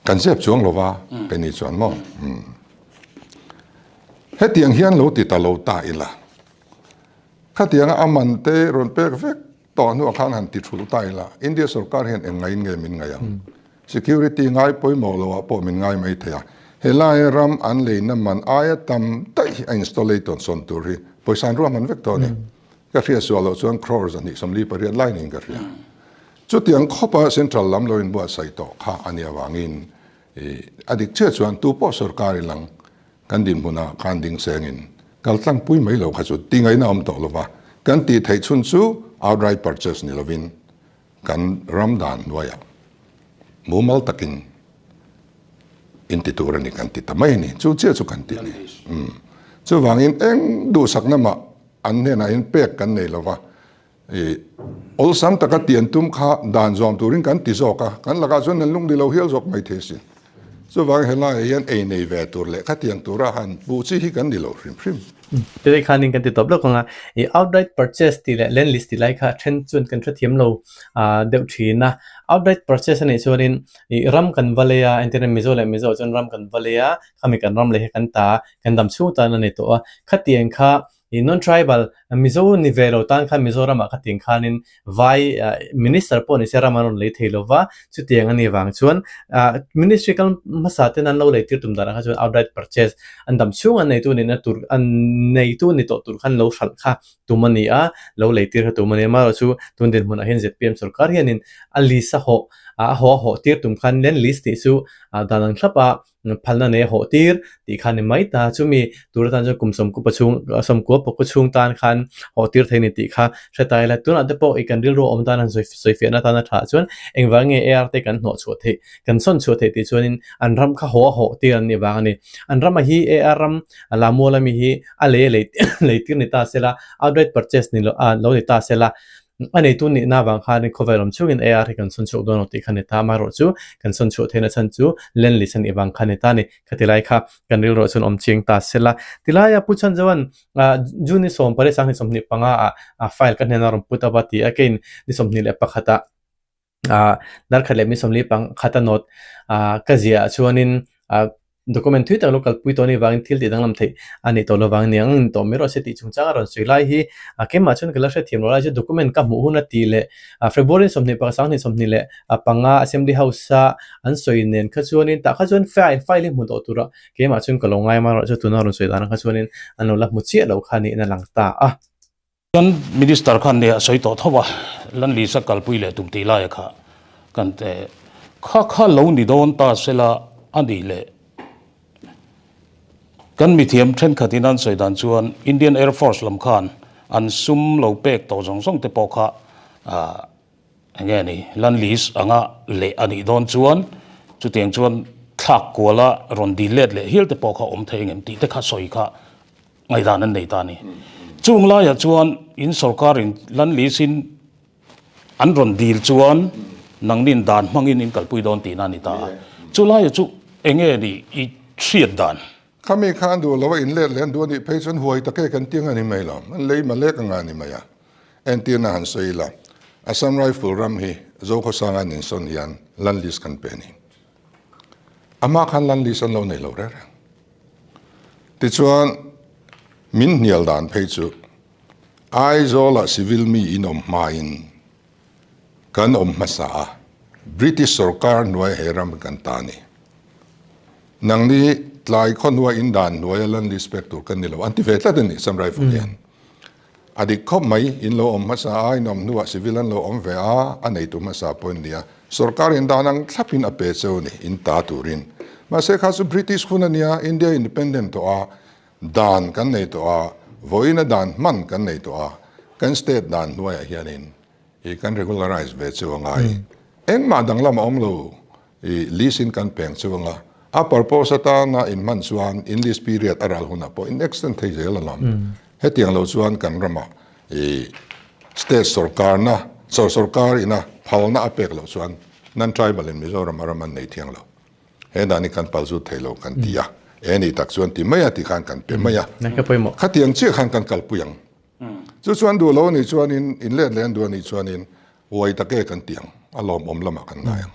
Kan zep chuang lo va, kei ni chuan maw? Hetiang hian lo ti ta lo ta ila, khatianga a man te rawn pek vek tawh hnuah khan han ti thulh ta ila, India sorkar hian eng ngaiin nge min ngaih ang? Security ngai pawimawh loah pawh min ngai mai thei a, helai ram an leina man aia tam daih hi a installaton sawn tur hi pawisa an ruahman vek tawh a ni. Ka hriat suah loh chuan crore 248 lai niin ka hria. Chutiang khawpa central lam lo inbuatsaih tawh kha a nih avangin a dik chiah chuan tu pawh sorkar i lang kan dinhmunah khan ding sengin kal tlangpui mai lo kha chu ti ngaihna awm tawh lova kan tih theih chhun chu outright purchase ni lovin. Kan ram dan hnuaiah mumal takin in ti tur a ni kan ti ta mai a ni. Chu chiah chu kan ti a ni. Umm. Chuvangin eng duhsakna mah an hnenah hian pek kan nei lo va, i awlsam taka tian tum kha dan zawm turin kan ti zawk a, kan lakah chuan an lungdi lo hial zawk mai thei a sin. Chuvangin helaiah hian ei nei ve tur leh khatiang tura han puh chi hi kan ni lo hrim hrim. Tete khanin kan ti tawp lawk ang a, i outright purchase tih leh land lease tih lai kha then chuan kan hrethiam lo deuh thin a. Outright purchase a nih chuanin i ram kan va lei a, entirna Mizo leh Mizo ah chuan ram kan va lei a, khami kan ram lei hi kan ta, kan dam chhung tan a ni tawh a. Khatiang kha i non-tribal Mizo ni ve lo tan khan Mizoramah khatiang khanin Vai Minister pawh ni se ram an rawn lei thei lo va, chutiang a nih vang chuan Ministry kal hmasa ten an lo lei tir tum danah kha chuan outright purchase an dam chhung an neitu nihna tur an neitu ni tawh tur khan lo hralh kha tum a ni a, lo lei tir kha tum a ni a. Amaherawhchu tun dinhmunah hian zpm sorkar hianin a lease a hawh a hawh a hawh tir tum khan land lease tih chu dan ang thlap a phalna nei a hawh tir tih kha a ni mai ta. Chumi tur atan chuan kum sawmkua chhung sawmkua pakua chhung tan khan hawh tir thei a ni tih kha hre ta ila. Tunah te pawh i kan rilru awm tan han sawi sawi fiahna atana tha chuan engvang nge AR te kan hnawh chhuah theih kan sawn chhuah theih tih chuanin an ram kha haw a hawh tir an nih vang a ni. An rama hi AR ram Lamual ami hi a lei a lei lei tir ni ta sela outright purchase ni lo ah lo ni ta sela A neitu nihna avang khanin khawvel awm chungin AR hi kan sawn chhuak dawn lo tih kha ni ta. Amaherawh chu kan sawn chhuah theihna chhan chu Land Lease a nih vang kha ni ta a ni. Khati lai kha kan rilruah chuan awm chiang ta se la. Tilaia Pu Chhanzoan June ni 10 sang ni 25 ah file ka hnena rawn put a va ti a, keiin ni 21 ah darkhat leh mi 40 a nawt ka ziah chuanin Document thui tak lo kalpui tawh a nih vangin thil tih danglam theih a nih tawh lovang niang in tawh mai rawh se tih chungchang a rawn sawi lai hi a keimah chuan ka la hrethiam lo lai chu document ka hmuh hun a tih leh February 21 25 Assembly House a an sawi nen kha chuanin tah kha chuan file file hi hmu tawh tura keimah chuan ka lo ngai amaherawhchu chu tuna rawn sawi dan kha chuanin an lo la hmu chiah lo kha niin a lang ta a. Kan Minister khan nia a sawi tawh tho a, Lanlisa kalpui leh tum tih laia kha kan te kha kha lo ni dawn ta sela a nih leh kan mithiam thenkhatin an sawi dan chuan Indian Air Force lam khan an sum lo pek tawh zawng zawng te pawh kha ah enge ni Lanlis anga leh a nih dawn chuan chutiang chuan thlak kuala rawn dil let leh hial te pawh kha awm thei engem tih te kha sawi kha Ngaihdan an nei ta a ni. Chung laiah chuan in sorkarin lan lease-in an rawn dil chuan nangnin dan hmangin in kalpui dawn tihna a ni ta a. Chu laiah chu enge ni i hriat dan? Khami kha an duh lo a, in let leh an duh a nih phei chuan huai take kan tiang a ni mai lo. An lei malek anga a ni mai a. Entirna han sawi ila, Assam Rifle ram hi Zokhawsanga an insawn hian lan lease kan pe a ni. Amah khan lan lease an lo nei lo reng reng. Tichuan, min hnial dan phei chu Aizawlah civil mi in awm hmain kan awm hmasa a, British sorkar hnuai he ram kan ta a ni. Nangni tlai khaw hnuai in dan hnuaia lan lease pek tur kan ni lo an ti ve tlat a ni Sam Rifle hian. A dik khawp mai, in lo awm hmasa a, in awm hnuah civil an lo awm ve a, a neitu hmasa pawh in nia. Sorkar in dan ang thlapin a pe cheu a ni, in ta turin. Mahse kha chu British hun a nia, India independent tawh a, dan kan nei tawh a, vawiina dan hman kan nei tawh a, kan state dan hnuaiah hianin i kan regularize ve cheu a ngai. Engmah danglam a awm lo, I lease in kan peng chu anga a purpose atana in hman chuan in lease period a ral hunah pawh in extend thei zel alawm. Hetiang lo chuan kan ramah i state sorkarna sorkar ina phalna a pek loh chuan non-tribal in Mizoram a ram an nei thiang lo. He dan hi kan pal zut thei lo kan ti a, e ni tak chuan ti mai a ti khan kan pe mai a. Khatiang chiah khan kan kalpui ang. Chu chuan duh lo anih chuanin in let leh an duh anih chuanin uai take kan ti ang, a lawmawm lamah kan ngai ang.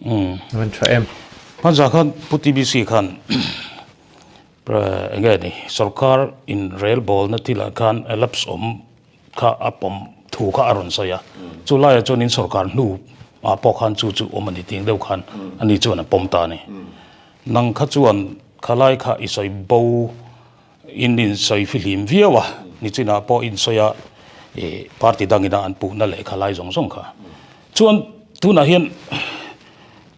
Umm a tha em. Hmanzah khan Pu TBC khan enge ni sorkar in rel bawlna thilah khan lapse awm kha a pawm thu kha a rawn sawi a, chu laiah chuan in sorkar hnu ah pawh khan chu chu awm a ni tih deuh khan ani chuan a pawm ta a ni. Nang kha chuan khalai kha i sawi bo In insawi fihlim viau a, nichinah pawh insawi a ih party dangina an puhna lehkha lai zawng zawng kha. Chuan tunah hian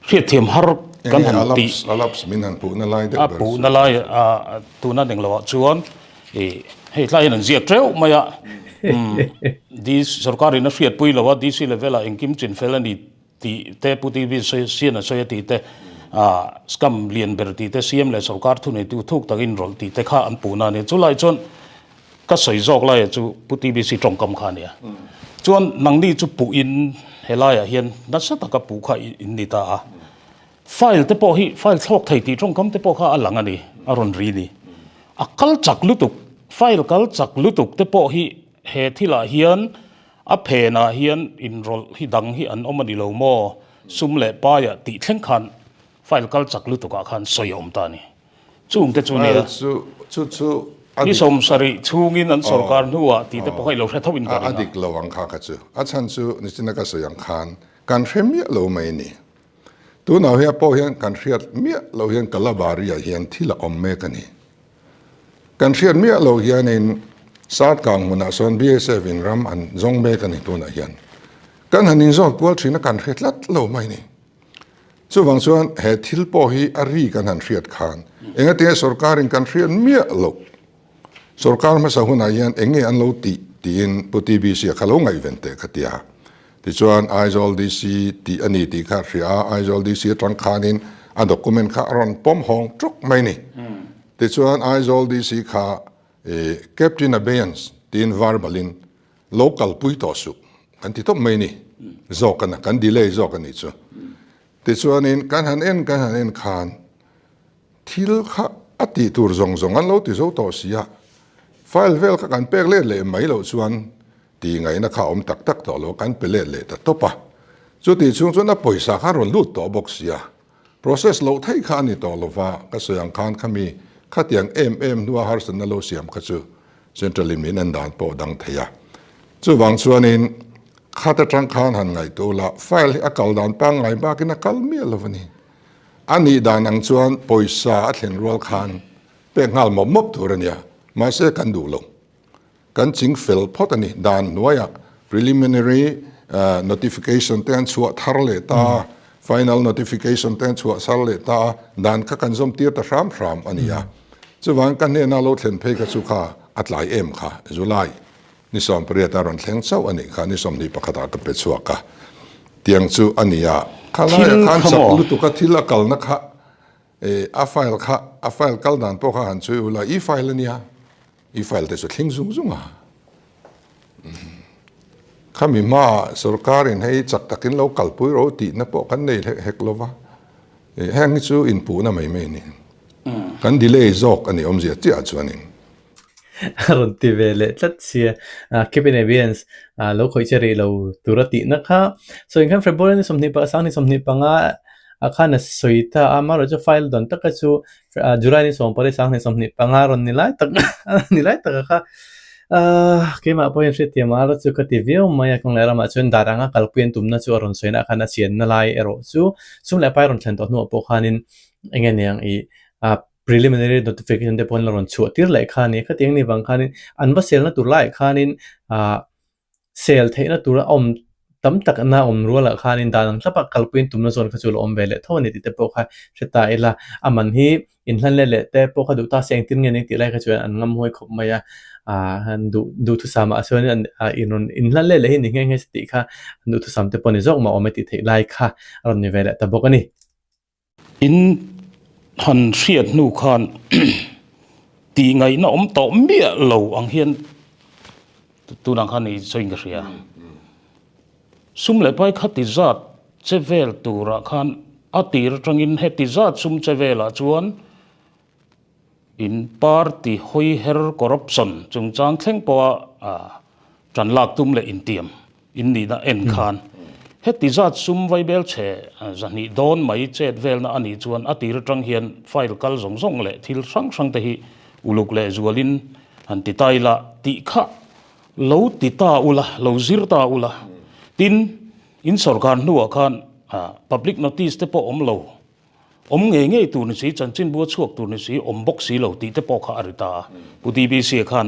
hriatthiam har kan han tih. A lapse min han puhna lai deuh ber chu. A puhna lai a tuna ning loah chuan ih hei tlai hian an ziak teuh mai a. DC sorkarin a hriatpui lo a, DC level ah engkim chin fel a ni tih te Pu TV sian a sawi a tih te, scam lian ber tih te, CM leh sorkar thuneitu thuk takin rawlh tih te kha an puhna a ni. Chulai chuan ka sawi zawk laia chu Pu TBC tawngkam kha a nia. Chuan nangni chu puhin helaiah hian nasa taka puh kha in ni ta a. File te pawh hi file thlawk thei tih tawngkam te pawh kha a lang a ni, a rawn ri ni. A kal chak lutuk, file kal chak lutuk te pawh hi he thilah hian a phenah hian inrawlh hi dang hi an awm a ni lo maw? Sum leh paiah tih thleng khan file kal chak lutukah khan sawi a awm ta a ni. Chung te chu nia. Chu chu chu a dik. Ni 70 chhungin an sorkar hnuah tih te pawh kha i lo hre tho in ka ring a. A dik lo ang kha kha chu. A chhan chu nichina ka sawi ang khan kan hre miah lo mai ni. Tunah hian pawh hian kan hriat miah lo hian Kalabari-ah hian thil a awm mek a ni. Kan hriat miah lo hianin Satkang hmunah sawn BSF in ram an zawng mek a ni tunah hian. Kan han inzawt kual thin a kan hre tlat lo mai ni. Chuvang chuan he thil pawh hi a ri kan han hriat khan engatinge sorkarin kan hriat miah loh. Sorkar hmasa hunah hian eng nge an lo tih tiin Pu TBC-a kha lo ngaihven teh ka ti a. Tichuan Aizawl DC tih a ni tih kha a hria a, Aizawl DC atang khanin a document kha a rawn pawm hawng ṭuk mai ni. Tichuan Aizawl DC kha kept in abeyance tiin verbalin lo kalpui tawh suh kan ti tawp mai ni zawk a na, kan delay zawk a nih chu. Tichuanin kan han en kan han en khan Thil kha a tih tur zawng zawng an lo ti zo tawh si a, file vel kha kan pek let leh mai loh chuan tih ngaihna kha a awm tak tak tawh lo, kan pe let leh ta tawp a. Chutih chhung chuan a pawisa kha a rawn lut tawh bawk si a, process loh theih kha a ni tawh lo va, ka sawi ang khan khami khatiang em em hnua harsatna lo siam kha chu Central in min en dan pawh dang thei a. Chuvang chuanin khat atang khan han ngaihtuah ula, file hi a kal dan pangngai bakin a kal miah lo a ni. A nih dan ang chuan pawisa a thlen rual khan pek nghal mawp mawp tur a nia, mahse kan duh lo. Kan ching fel phawt a ni. Dan hnuaiah preliminary notification te an chhuah thar leh ta a, final notification te an chhuah thar leh ta a, dan kha kan zawm tir ta hram hram a ni a. Chuvang ka hnena lo thlen phei kha chu kha a tlai em kha, July Ni 18 a rawn thleng chauh a nih kha, ni 21 ah ka pe chhuak a, tiang chu a ni a, kha laiah khan chak lutuk a thil a kalna kha a file kha a file kal dan pawh kha han chhui ula, i file a nia, i file te chu thling zung zung a, khami hmaah sorkarin hei chak takin lo kalpui ro tihna pawh kan nei hek lo va, heng hi chu inpuhna mai mai a ni, kan delay zawk a ni awmzia chiah chuanin. A rawn ti ve leh tlat sia. Keep in abeyance lo khawih che rih lo tur a tihna kha. Sawi khan February ni 20 pa sang ni 25 ah khan a sawi ta a, amaherawhchu chu file dawn taka chu July ni 10 sang ni 25 rawn ni lai tak ni lai taka kha keimah pawhin hriatthiam a chu ka ti viau mai a, kawng leh ramah chuan dar anga kalpui an tumna chu a rawn sawina khan a chianna lai erawh chu sum leh pai rawn thlen tawh hnuah pawh khanin eng nge niang ih Preliminary notification te pawh an la rawn chhuah tir leh kha a ni. Khatiang ni vang khanin an va selna tur laiah khanin ah sel theihna tur a awm tam tak na awm rualah khanin dan ang thlapa kalpuiin tumna zawn kha chu la awm ve leh tho a ni tih te pawh kha hre ta ila. A man hi inhlan let leh te pawh kha duh ta se engtin nge ning tih lai kha chuan an ngam huai khawp mai a. Ah an duh duhthusam ah chuan an ah inrawn inhlan let leh hi ni nghe nghe se tih kha an duhthusam te pawh ni zawk mah awm e tih theih lai kha a rawn ni ve leh ta bawk a ni. In han hriat hnu khan tih ngaihna awm tawh miah lo ang hian tunah khan i sawiin ka hria. Sum leh pai kha ti zat che vel turah khan a tir atangin heti zat sum che velah chuan In party hawi her corruption chungchang thleng pawha tan lak tum leh intiam in nihna en khan heti zat sum vaibel chhe zahnih dawn mai chet velna a nih chuan a tir atang hian file kal zawng zawng leh thil hrang hrang te hi uluk leh zualin han ti ta ila tih kha lo ti ta ula, lo zir ta ula. Tin, in sorkar hnuah khan public notice te pawh awm lo. Awm ngei ngei tur ni si, chanchinbu a chhuak tur ni si, awm bawk si lo tih te pawh kha a ri ta a. Pu DBC-a khan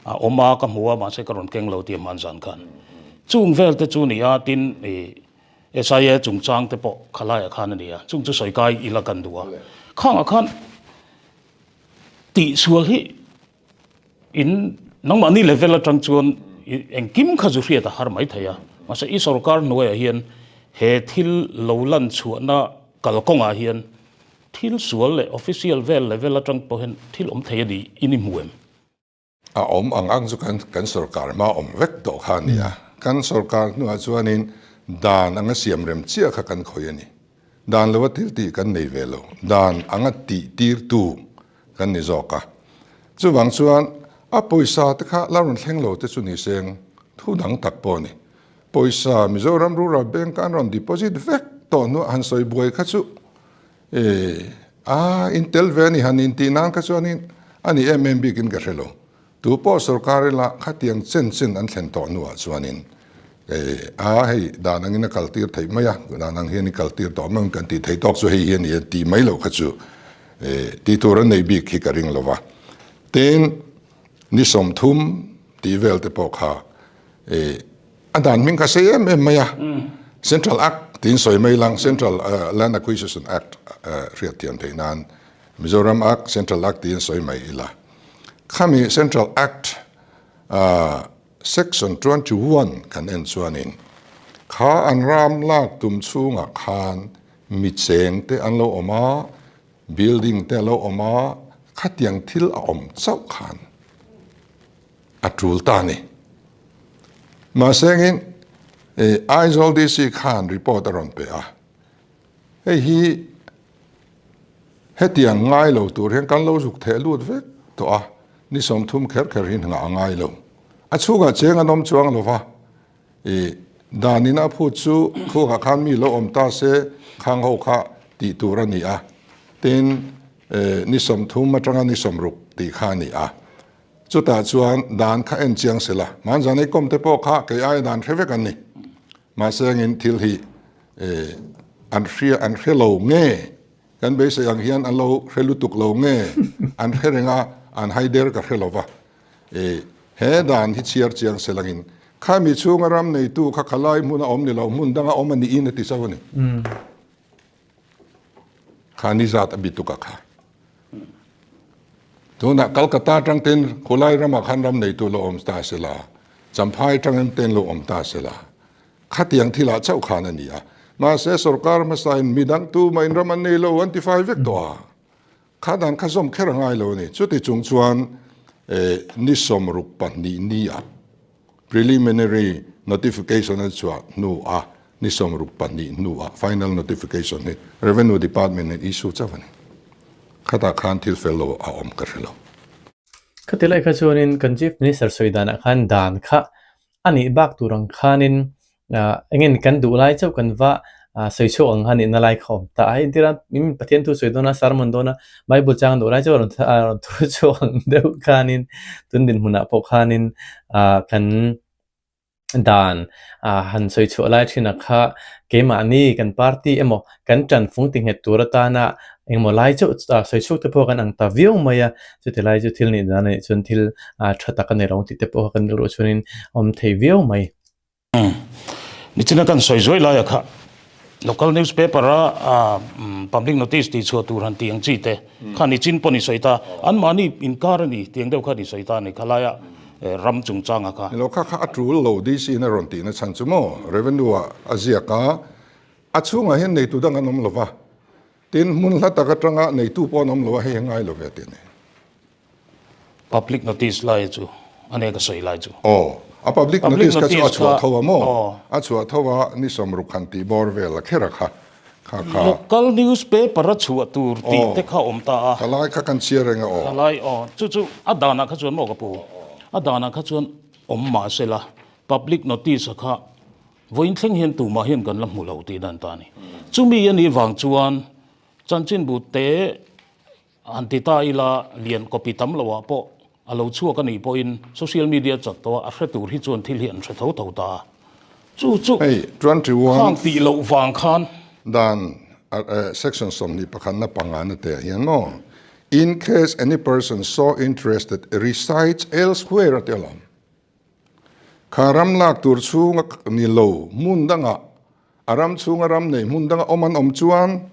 a awm a, ka hmu a, mahse ka rawn keng lo tih a hman zan khan. Chung vel te chu ni a, tin i SIA chungchang te pawh khalaiah khan a ni a, chung chu sawi kai ila kan duh a. Khangah khan tihsual hi In nangmahni level atang chuan Engkim kha zu hriat a har mai thei a, mahse i sorkar hnuaiah hian he thil lo lan chhuahna kalkawngah hian thil sual leh official vel level atang pawh hian thil awm thei a ni in i hmu em? A awm ang ang chu kan kan sorkar hma awm vek tawh kha a ni a, kan sorkar hnuah chuanin dan anga siam rem chiah kha kan khawih a ni. Dan lova thil tih kan nei ve lo, dan anga tih tirtu kan ni zawk a. Chuvang chuan a pawisa te kha la rawn thleng lo te chu ni seng thu dang tak pawh a ni. Pawisa Mizoram Rural Bank an rawn deposit vek tawh hnuah han sawi buai kha chu E, a in tel ve a ni han intih nan kha chuanin a ni em em bikin ka hre lo. Tu pawh sorkar ila khatiang chen chen an thlen tawh hnuah chuanin e, a hei dan angin a kaltir theih mai a, dan ang hian i kaltir tawh mai ang kan tih theih tawk chu hei hi a ni a tih mai loh kha chu e, tih tur an nei bik hi ka ring lo va. Tin, ni 30 tih vel te pawh kha e, A dan hming kha sei em em mai a, Central Act tiin sawi mai lang, Central Land Acquisition Act hriat thiam theih nan Mizoram Act, Central Act tiin sawi mai ila. Khami Central Act Section 21 kan en chuanin kha an ram lak tum chhungah khan mi cheng te an lo awm a, building te a lo awm a, khatiang thil a awm chauh khan a tul ta a ni. Mahse engin Aizawl DC khan report a rawn pe a, hei hi hetiang ngai lo tur hian kan lo zuk theh lut vek tawh a, ni 30 kher kher hi nghah a ngai lo. A chhungah cheng an awm chuang lo va, dan in a phut chu khukah khan mi lo awm ta se khang ho kha tih tur a ni a, tin ni 30 atanga ni 60 tih kha a ni a. Chutah chuan dan kha en chiang se la, hmanzan ei kawm te pawh kha kei aia dan hre vek an ni. Mahse engin thil hi an hria an hre lo nge, kan beisei ang hian an lo hre lutuk lo nge, an hre reng a, an hai der ka hre lo va. He dan hi chhiar chiang se langin khami chhunga ram neitu kha khalai hmuna awm ni lo, hmun danga awm a niin a ti chauh a ni. Kha ni zat a bi tuk a kha. Tunah Calcutta atang ten khulai ramah khan ram neitu lo awm ta se la, Champhai atangin ten lo awm ta se la, khatiang thilah chauh khan a ni a. Mahse sorkar hmasain midang tumahin ram an nei lo an ti fai vek tawh a. Kha dan kha zawm kher a ngai lo a ni. Chuti chung chuan ni 62 ni ah Preliminary notification a chhuah hnu a ni 62 hnu ah final notification hi Revenue Department in issue chauh a ni. Khatah khan thil fel lo a awm ka hre lo. Khati lai kha chuanin kan Chief Minister sawi danah khan dan kha a nih bak tur ang khanin engin kan duh lai chauh kan va sawi chhuak ang kha nihna lai kha awm ta a. Hei entir a min Pathian thu sawi dawn a, sermon dawn a, Bible chang duh lai chauh a rawn a rawn thu chhuak ang deuh khanin tun dinhmunah pawh khanin kan dan han sawi chhuah lai thin a kha keimahni kan party emaw kan tanfung ti nghet tur atana engemaw lai chauh sawi chhuak te pawh kan ang ta viau mai a, chuti lai chu thil nih dan anih chuan thil tha tak a ni lo tih te pawh kha kan rilruah chuanin a awm thei viau mai. Nichina kan sawi zuai laia kha local newspaper a public notice tih chhuah tur han tih ang chi te kha nichin pawh ni sawi ta anmahni inkar a ni tih ang deuh kha ni sawi ta a ni kha laia ram chungchanga kha. Nilo kha kha a tul lo DC in a rawn tihna chhan chu maw revenue ah a ziak a, a chhungah hian neitu dang an awm lo va, tin hmun hla tak atanga neitu pawh an awm lo a hei a ngai lo ve tih a ni. Public notice lai chu a nia ka sawi lai chu. Aw, a public notice kha chu a chhuah tho a maw? A chhuah tho a, ni 60 han tih bawr vel a kher a kha, kha kha. Local newspaper a chhuah tur tih te kha awm ta a. Kha lai kha kan chhiar reng a aw. Kha lai aw, chu chu a danah kha chuan maw ka pu? A danah kha chuan awm mah se la, public notice a kha vawiin thleng hian tumah hian kan la hmu lo tih dan ta a ni. Chumi a nih vang chuan chanchinbu te Han ti ta ila, lian copy tam loah pawh a lo chhuak a nih pawhin social media chak tawh a, a hre tur hi chuan thil hi an hre tho tho ta a. Chu chu Hei, 21. khang tih loh vang khan. Dan section 21 na pangana te ah hian maw, In case any person so interested resides elsewhere a ti alawm. Kha ram lak tur chhunga ni lo hmun dangah, a ram chhunga ram nei hmun danga awm an awm chuan,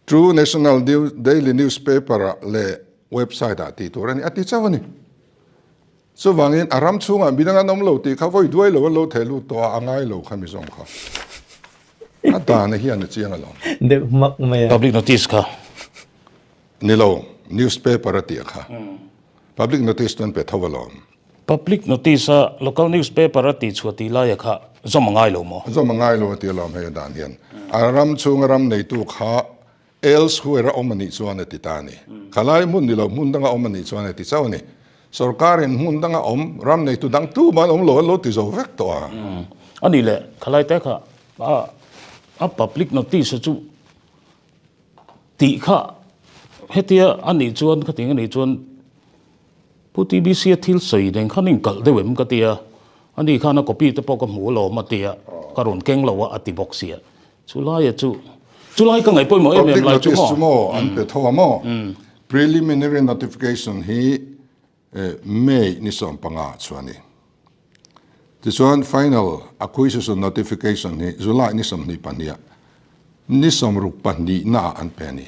True National Daily Newspaper ah leh website ah tih tur a ni, a ti chauh a ni. Chuvangin a ram chhungah midang an awm lo tih kha vawi duai lo an lo theh lut tawh a, a ngai lo kha mi zawng kha. A dana hian a chiang alawm. Deuh hmak mai a. Public notice kha. Ni lo, newspaper a tih kha. Public notice chuan pe tho alawm. Public notice a local newspaper a tih chhuah tih laia kha zawm a ngai lo maw? Zawm a ngai lo a ti alawm hei a dan hian. A ram chhunga ram neitu kha elsewhere a awm a nih chuan a ti ta a ni. Khalai hmun ni lo hmun danga awm a nih chuan a ti chauh a ni. Sorkarin hmun danga awm ram neitu dang tumah an awm lo an lo ti zo vek tawh a. A nih leh khalai te kha a public notice a chu Tih kha hetia a nih chuan khatiang a nih chuan Pu TBC a thil sawi nen khan inkalh deuh em ka ti a, ani khan a copy te pawh ka hmu alawm a ti a, ka rawn keng lo a a ti bawk sia. Chulaia chu, chulai ka ngaih pawimawh em em lai chu maw? Public notice chu maw an pe tho a maw? Preliminary notification hi May ni 15 chu a ni. Tichuan final acquisition notification hi July ni 22 ah ni 62 naah an pe a ni.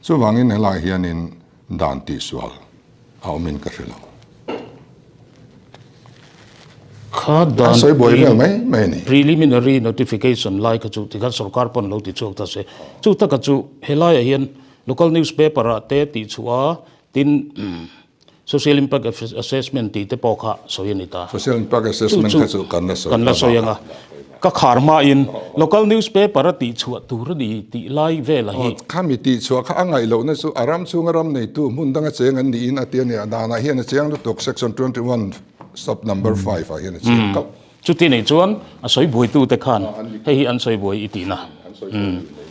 Chuvangin helai hianin dan tihsual a awmin ka hre lo. Kha dan A sawi buai vel mai mai a ni. Preliminary notification lai kha chu tikhan sorkar pawn lo ti chhuak ta se. Chu taka chu helaiah hian local newspaper ah te tihchhuah a Tin, Social Impact Assessment tih te pawh kha sawi a ni ta. Social Impact Assessment kha chu kan la sawi kan la sawi anga. Ka khar hmain local newspaper a tihchhuah tur a ni tih lai vela hi. Khami tihchhuah kha a ngaih lohna chu a ram chhunga ram neitu hmun danga cheng an niin a ti a ni. A danah hian a chiang lutuk Section 21 sub number 5 ah hian a chiang kauh. Chuti nei chuan a sawi buaitute khan hei hi an sawi buai i tihna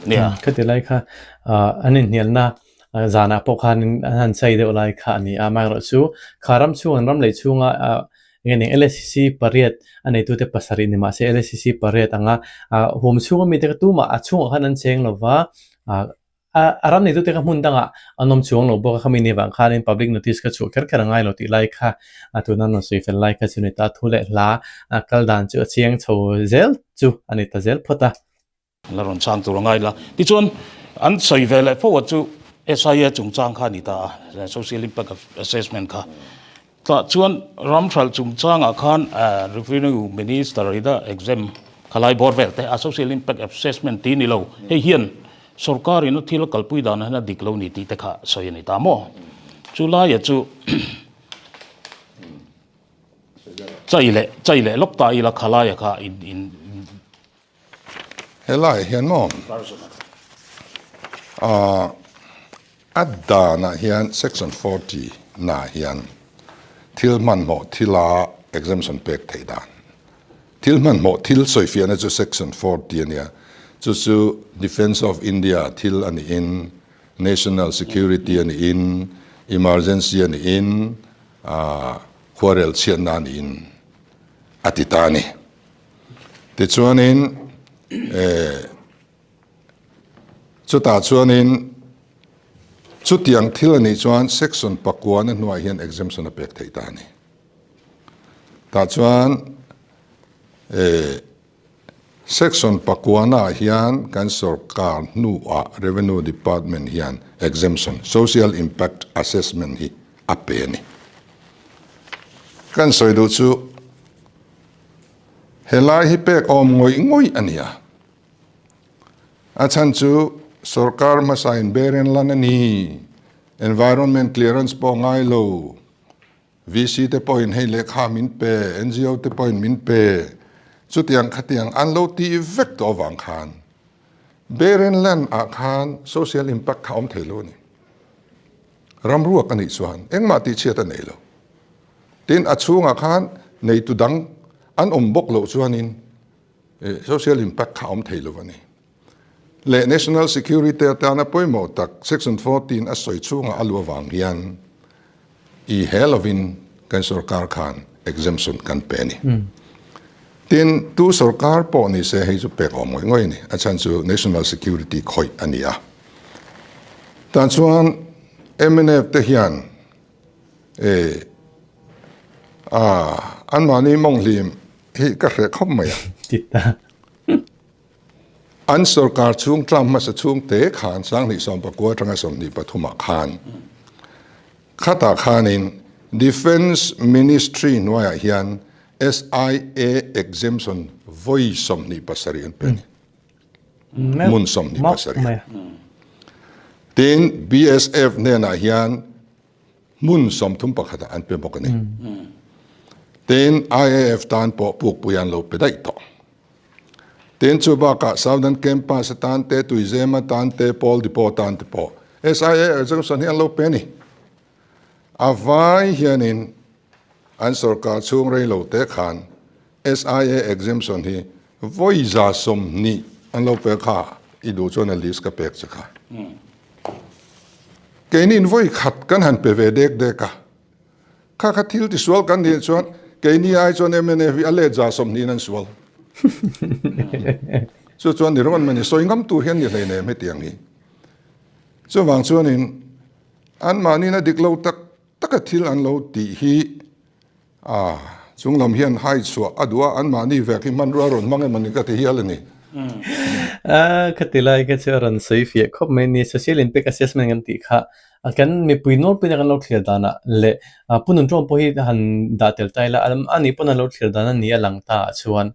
nia. Khati lai kha an inhnialna Zanah pawh khanin an han chei deuh lai kha a ni a, amaherawh chu kha ram chhung an ram lei chhunga eng nge LSCC pariat a neitute pasarih ni mahse LSCC pariat anga huam chhunga mite kha tumah a chhungah khan an cheng lova a ram neitute kha hmun dangah an awm chuang lo bawk a, khami ni vang khanin public notice kha chhuah kher kher a ngai lo tih lai kha tuna an rawn sawi fel lai kha chu a ni ta, thu leh hla kal dan chu a chiang chho zel chu a ni ta zel phawt a. La rawn chang tur a ngai la. Tichuan, an sawi ve leh fo a chu SIA chungchang kha a ni ta a, Social Impact Assessment kha. Tah chuan ramhral chungchangah khan Revenue Minister ina exam kha lai bawr vel te a Social Impact Assessment tih ni lo, hei hian sorkar in a thil a kalpui dan hian a dik lo ni tih te kha sawi a ni ta maw? Chu laia chu chai leh chai leh lawk ta ila kha laia kha in in Helaiah hian maw ah a danah hian section 40 naah hian thil hmanhmawh thila exemption pek theih dan thil hmanhmawh thil sawifiahna chu section 40 a nia chu chu defence of India thil a niin national security a niin emergency a niin ah khuarel chhiatna a niin a ti ta a ni. Tichuanin chutah chuanin chutiang thil a nih chuan section pakuana hnuaiah hian exemption a pek theih ta a ni. Tah chuan section pakuana ah hian kan sorkar hnuah revenue department hian exemption social impact assessment hi a pe a ni. Kan sawi duh chu Helai hi pek awm ngawih ngawih a ni a. A chhan chu sorkar hmasa in beren lan a ni. Environment clearance pawh ngai lo. VC te pawhin hei lehkha min pe, NGO te pawhin min pe. Chutiang khatiang an lo tih vek tawh avang khan beren lan ah khan social impact kha awm thei lo a ni. Ramruak a nih chuan engmah tihchhiat a nei lo. Tin, a chhungah khan neitu dang an awm bawk loh chuanin social impact kha a awm thei lo a ni. Leh national security atana pawimawh tak section 14 a sawi chhungah a luh avang hian i he lovin kan sorkar khan exemption kan pe a ni. Tin, tu sorkar pawh ni se hei chu pek awm ngawih ngawih a ni. A chhan chu national security khawih a ni a. Tah chuan mnf te hian E, a, anmahni mawnghlim hi ka hreh khawp mai a. Tita. An sorkar chhung tlam hmasa chhung te khan 2019 atanga 23 ah khan khatah khanin Defence Ministry hnuaiah hian SIA exemption vawi 27 an pe a ni. Hmun 27. Tin, BSF hnenah hian hmun 31 ah an pe bawk a ni. Tin, IAF tan pawh pukpui an lo pe daih tawh. Tin, chu bakah Southern Campus atan te, Tuizem atan te, Pawl Depot atan te pawh SIA exemption hi an lo pe a ni. A vai hianin an sorkar chhung rei lo te khan SIA exemption hi vawi 120 an lo pe kha, i duh chuan a list ka pek che kha. Keini in vawi khat kan han pe ve dek dek a, kha kha thil tisual kan nih chuan keini ai chuan mnf hi a let 120 in an sual. Chu chuan ni ringawt mai ni, sawi ngam tur hian ni hleinem hetiang hi. Chuvang chuanin Anmahniin a dik lo tak taka thil an lo tih hi a chung lam hian hai chhuah a duh a, anmahni vek hi hmanrua rawn hmang em a ni ka ti hial a ni. A, khati lai kha chu a rawn sawi fiah khawp mai ni. Social Impact Assessment kan tih kha kan mipui nawlpuina kan lo thlir danah leh Pu Nunṭawm pawh hi han dah tel ta ila, ani pawn a lo thlir dan a ni a lang ta ah chuan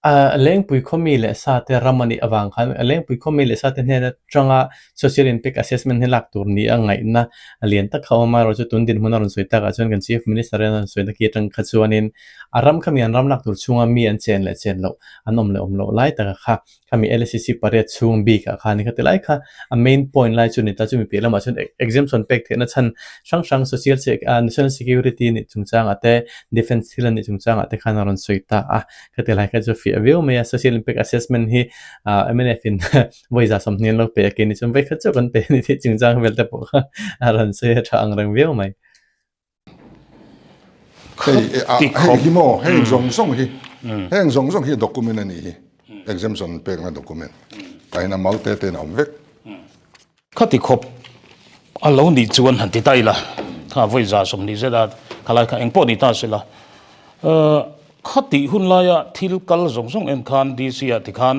A Lengpui khawmi leh sate ram a nih avang khan Lengpui khawmi leh sate hnen atanga Social Impact Assessment hi lak tur ni a ngaihna a lian tak kha a awm a, amaherawhchu tun dinhmun a rawn sawi takah chuan kan Chief Minister in a rawn sawi na khi atang kha chuanin a ram khami an ram lak tur chhunga mi an chen leh chen loh an awm leh awm loh lai taka kha khami LACC pariat chhung bikah khan khati lai kha a main point lai chu ni ta chumi piah lamah chuan exemption pek theihna chhan hrang hrang social national security nih chungchangah te defence thil a nih chungchangah te khan a rawn sawi ta a khati lai kha chu fiah viau mai a social impact assessment hi mnf in vawi 120 an lo pe a keini chuan vawi khat chauh kan pe a ni tih chungchang vel te pawh kha a rawn sawi a tha ang reng viau mai. Hei hei hi maw heng zawng zawng hi heng zawng zawng hi document a nih hi exemption pekna document tah hian a mal te te in a awm vek. Khati khawp a lo nih chuan han ti ta ila kha vawi 120 zet a khalai kha engpawh ni ta sela Khatih hun laia thil kal zawng zawng en khan DC ah tikhan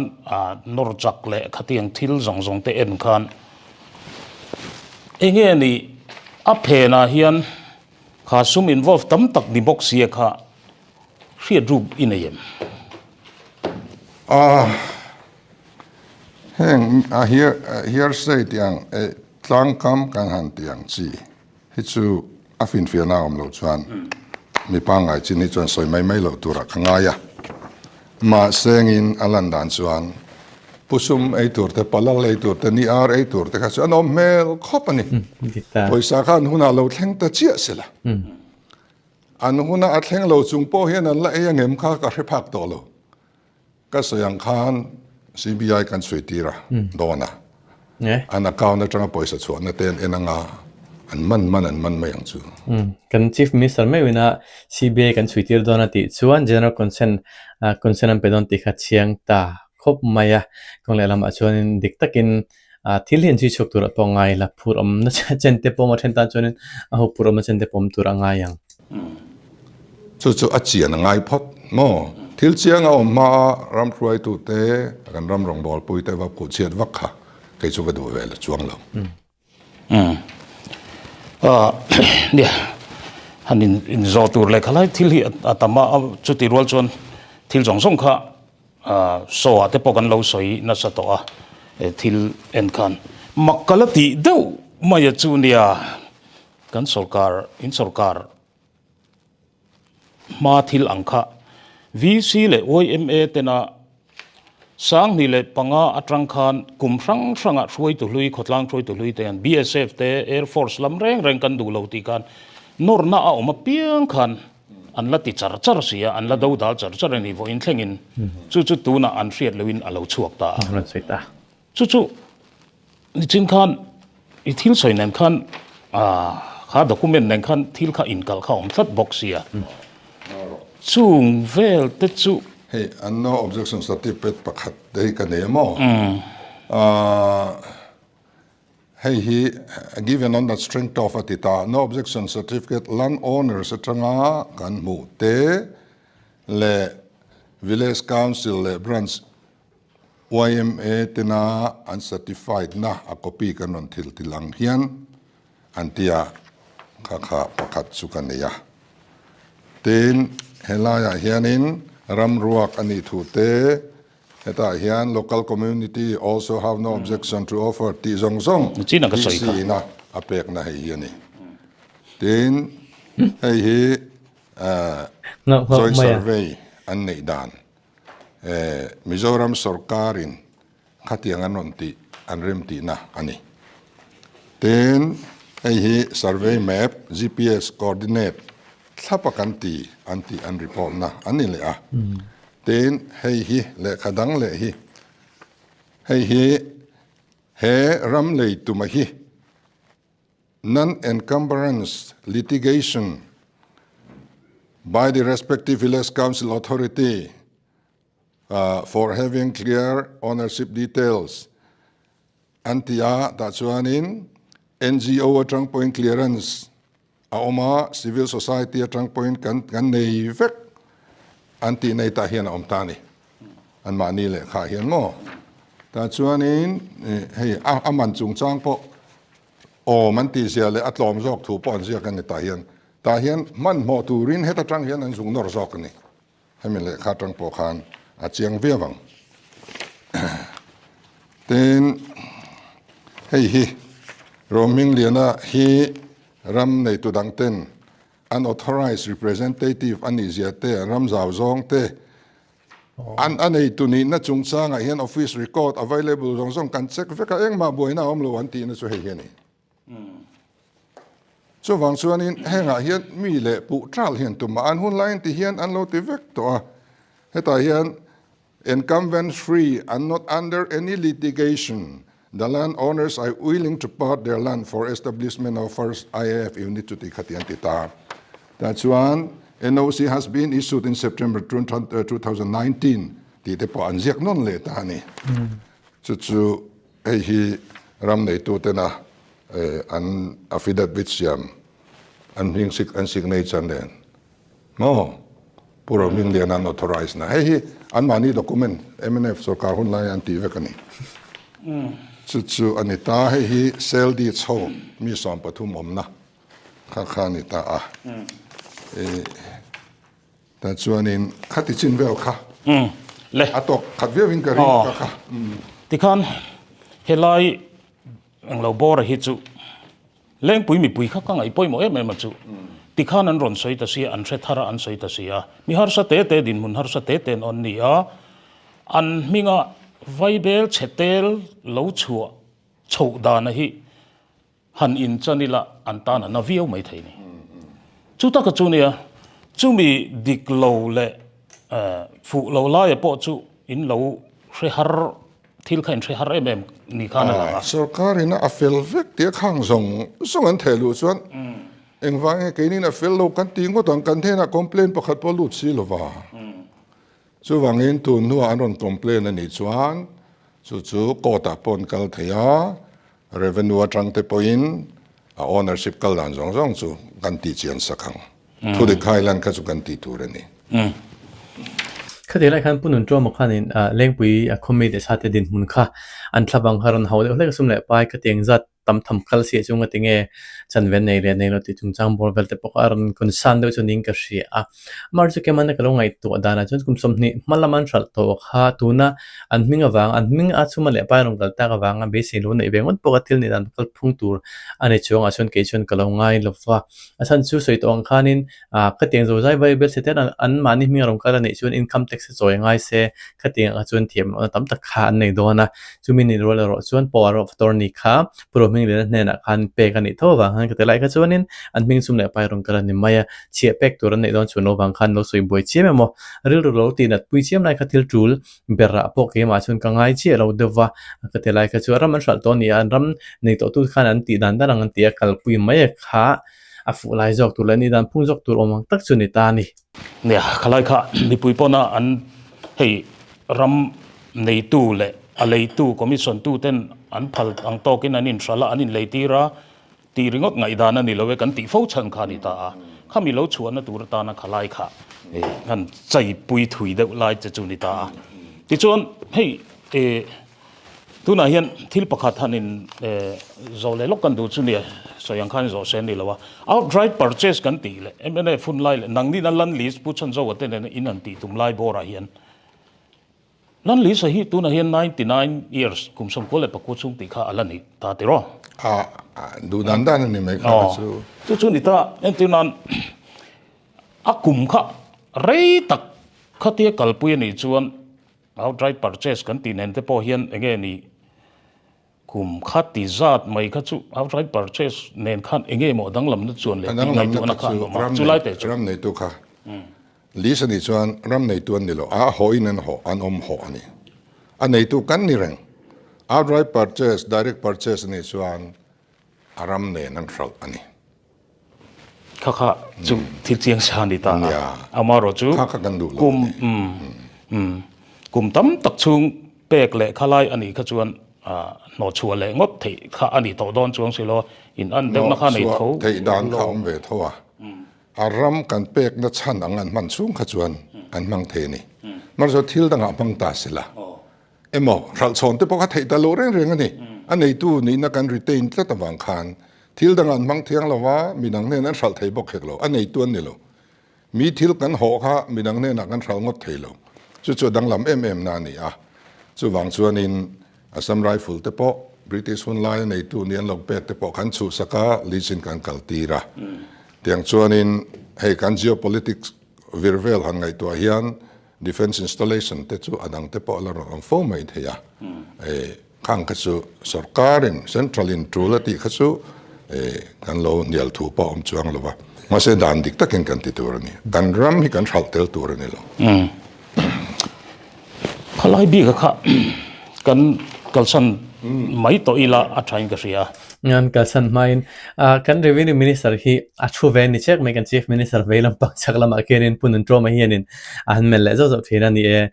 nawr chak leh khatiang thil zawng zawng te en khan enge ni a phenah hian kha sum involve tam tak ni bawk sia kha hriat ruk i nei em? Ah heng a hearsay tih ang tlangkam kan han tih ang chi. Hi chu a finfiahna a awm loh chuan mi pangngai chin hi chuan sawi mai mai loh turah ka ngai a. Mahsengin a lan dan chuan pu sum ei tur te, palal ei tur te, ni ar ei tur te kha chu an awm hmel khawp a ni. Pawisa kha an hunah lo thleng ta chiah sela. An huna a thleng lo chung pawh hian an la ei angem kha ka hre phak tawh lo. Ka sawi ang khan CBI kan chhui tir a dawn a, an account atanga pawisa chhuahna te an en anga an man man an man mai ang chu. Kan Chief Minister meuhin a CBI kan chhui tir dawn a tih chuan General Consent consent an pe dawn tih kha chiang ta khawp mai a, kawng lehlamah chuanin dik takin thil hi an chhui chhuak turah pawh ngai la, phur awmna chen te pawh a then tan chuanin a ho phur awmna chen te pawh awm tur a ngai ang. Chu chu a chian a ngai phawt maw? Thil chiang a awm hma a ram hruaitute, kan ram rawngbawlpuite va khuh chhiat vak kha kei chu ka duh ve la chuang lo. Nia, han inzawh tur leh khalai thil hi a tam a, chuti rual chuan thil zawng zawng kha Saw ah te pawh kan lo sawi nasa tawh a, he thil en khan mak ka la tih deuh mai a chu nia, kan sorkar in sorkar hma thil ang kha VC leh yma tena 2005 atang khan kum hrang hrangah hruaitu hlui khawtlang hruaitu hlui te hian BSF te Air Force lam reng reng kan duh lo tih khan nawrna a awm apiang khan An la ti char char si a, an la do dal char char a ni vawiin thlengin. Chu chu tunah an hriat lohin a lo chhuak ta a. Rawn sawi ta. Chu chu nichin khan i thil sawi nen khan kha document nen khan thil kha inkalh kha awm tlat bawk sia. Chung vel te chu. Hei an no objection certificate pakhat te hi ka nei a maw? Hei hi given on the strength of a ti ta, no objection certificate land owners atanga kan hmuh te leh Village Council leh Branch yma tena an certified na a copy kan rawn thil ti lang hian an ti a. Kha kha pakhat chu ka nei a. Tin, helaiah hianin ram ruak a nih thu te, hetah hian local community also have no objection to offer tih zawng zawng DC ina a pekna hei hi a ni. Tin, hei hi joint survey an neih dan Mizoram sorkarin Khatiang an rawn tih, an rem tihna a ni. Tin, hei hi survey map, GPS coordinate thlapa kan ti an tih an report na an ni leh a. Tin, hei hi lehkha dang leh hi, hei hi he ram lei tuma hi non-encumbrance litigation by the respective village council authority for having clear ownership details an ti a, tah chuanin NGO atang pawhin clearance a awm a, civil society atang pawhin kan kan nei vek an tih nei tah hian a awm ta a ni, anmahni lehkha hian maw. Tah chuanin hei a man chungchang pawh awm an tih zia leh a tlawm zawk thu pawh an ziak a ni tah hian, tah hian hmanhmawh turin heta tang hian an zung nawr zawk a ni. Hemi lehkha atang pawh khan a chiang viau ang. Tin, hei hi Rohmingliana hi ram neitu dang ten an authorized representative a nih zia te, an ram zau zawng te, an a neitu nihna chungchangah hian office record available zawng zawng kan check vek a, engmah buaina a awm lo an tihna chu hei hi a ni. Chuvang chuanin hengah hian mi leh puh ṭal hian tumah an hun laiin ti hian an lo ti vek tawh a. Hetah hian incumbent free and not under any litigation, the land owners are willing to part their land for establishment of first IAF unit chu ti kha ti an ti ta. Tah chuan NOC has been issued in September 2019 tih te pawh an ziak nawn leh ta a ni. Chu chu Hei hi ram neitutena an affidavit siam an hming an signature nen maw Pu Rohmingliana an authorise na. Hei hi anmahni document mnf sorkar hun laia an tih vek a ni. Chu chu a ni ta. Hei hi sale deeds ho mi 13 awmna kha kha a ni ta a. Tah chuanin khati chin vel kha a tawk khat viauin ka ring ka kha. Tikhan helai englo bawra hi chu Lengpui mipui kha ka ngaih pawimawh em em a chu. Tikhan an rawn sawi ta sia, an hre thar a an sawi ta sia. Mi harsa te te dinhmun harsa te te an awn ni a, an hminga vaibel chhe tel lo chhuah chhoh dana hi Han inchan ila an tan a na viau mai thei ni. Chu taka chu nia, chumi dik lo leh fuh lo laia pawh chu in lo hre har, thil kha in hre har em em ni khan a lang a. Sorkar ina a fel vek tih a khang zawng zawng an theh luh chuan engvang nge keinin a fel lo kan tih ngawt ang, kan hnenah complaint pakhat pawh lut si lova. Chuvangin tun hnuah an rawn complaint a nih chuan chu chu court ah pawh an kal thei a, revenue atang te pawhin a ownership kal dan zawng zawng chu kan tih chian sak ang. Thudik highland kha chu kan tih tur a ni. Khati lai khan Pu Nunṭuama khanin Lengpui khawmi leh sate dinhmun kha an thlavang kha rawn hau deuh hlek a sum leh pai khatiang zat tam tham kal si chu nga tinge chanve nei leh nei lo tih chungchang bawr vel te pawh kha a rawn concern deuh chu niin ka hria a. Amah chu keimahna ka lo ngaihtuah danah chuan kum 20 hma lama an hralh tawh kha tuna an hming avang an hming a chhuma leh pai rawn kal tak avanga beisei lo neih ve ngawt pawh kha thil nih dan kalphung tur a ni chuangah chuan kei chuan ka lo ngai lo va. A chhan chu sawi tawh ang khanin ah khatiang zo zai vai bel chhe te an mahni hming a rawn kal a neih chuan income tax a chawi ngai se khatiang ah chuan thiam lohna tam tak kha an nei dawn a, chumi nih rual erawh chuan power of attorney kha Pu Rohmingliana hnenah khan pek a nih tho avang khan ka ti lai kha chuanin an hming sum leh pai rawn kal a ni mai a, chhiah pek tur an neih dawn chhun lo vang khan lo sawi buai chiam emaw rilru lo tih nat pui chiam lai kha thil tul ber ah pawh keimah chuan ka ngai chiah lo deuh va, ka ti lai kha chu a ram an hralh tawh a ni a, an ram nei tawh tu khan an tih dan dan ang an ti a kalpui mai a kha. A fuh lai zawk tur leh ni dan phung zawk tur awm ang tak chu ni ta a ni. Nia, khalai kha mipui pawna an hei ram neitu leh a leitu commission tu ten an phal ang tawkin an inhralh a, an inleitir a tih ringawt ngaihdan a ni lo e kan tih fo chhan kha a ni ta a. Khami lo chhuahna tur atana khalai kha han chaipui thui deuh lai te chu ni ta a. Tichuan hei. Tunah hian thil pakhat han in zawh leh lawk kan duh chu nia, sawi ang khan zawh se ni lo a. Outright purchase kan tih leh mnf hun lai leh nangnin a land lease Pu Chhanzoa te nena in han tih tum lai bawrah hian land lease a hi tunah hian 99 years kum 94 chhung tih kha a la ni ta tiraw? A duh dan dan a ni mai kha ka chu. Chu chu ni ta, entir nan a kum kha rei tak khatia kalpui a nih chuan Outright purchase kan tih nen te pawh hian enge ni kum kha ti zat mai kha chu outright purchase nen khan enge maw danglamna chuan leh tih ngaihtuahna kha an awm a, chu lai te chu. Ram neitu kha lease a nih chuan ram neitu an ni lo, a hawhin an haw, an awm haw a ni. A neitu kan ni reng. Outright purchase, direct purchase a nih chuan a ram nen an hralh a ni. Kha kha chu thil chiang sa a ni ta a, amaherawh chu kum kum tam tak chhung pek leh kha lai a nih kha chuan hnawhchhuah leh ngawt theih kha a nih tawh dawn chuang si lo a, in an deuhna kha nei tho. Hnawhchhuah theih dan kha awm ve tho a, a ram kan pekna chhan ang an hman chhung kha chuan an hmang thei a ni. Mahse thil dangah hmang ta sela. Emaw, hralhchhawn te pawh kha theih ta lo reng reng a ni. A neitu nihna kan retain tlat avang khan thil dang an hmang thiang lo va, midang hnenah an hralh thei bawk hek lo. A neitu an ni lo. Mi thil kan hawh kha midang hnenah kan hralh ngawt thei lo. Chu chu a danglam em em na a ni a. Chuvang chuanin Assam Rifle te pawh British hun laia neitu ni an lo pek te pawh kan chhuhsak a, lease in kan kaltir a. Tiang chuanin hei kan geopolitics vir vel han ngaihtuah hian Defence installation te chu a dang te pawh a la rawn awm fo mai thei a, khang kha chu sorkarin, central in tul a tih kha chu kan lo hnial thu pawh a awm chuang lo va, mahse dan dik takin kan ti tur a ni, kan ram hi kan hralh tel tur a ni lo. Khalai bik a kha kan kalsan mai tawh ila a thain ka hria. An kalsan hmain kan Revenue Minister hi a thu ve ni chek mai kan Chief Minister vei lampang chak lamah khianin Pu Nunṭawma hianin a han melh leh zauh zauh thin a ni e.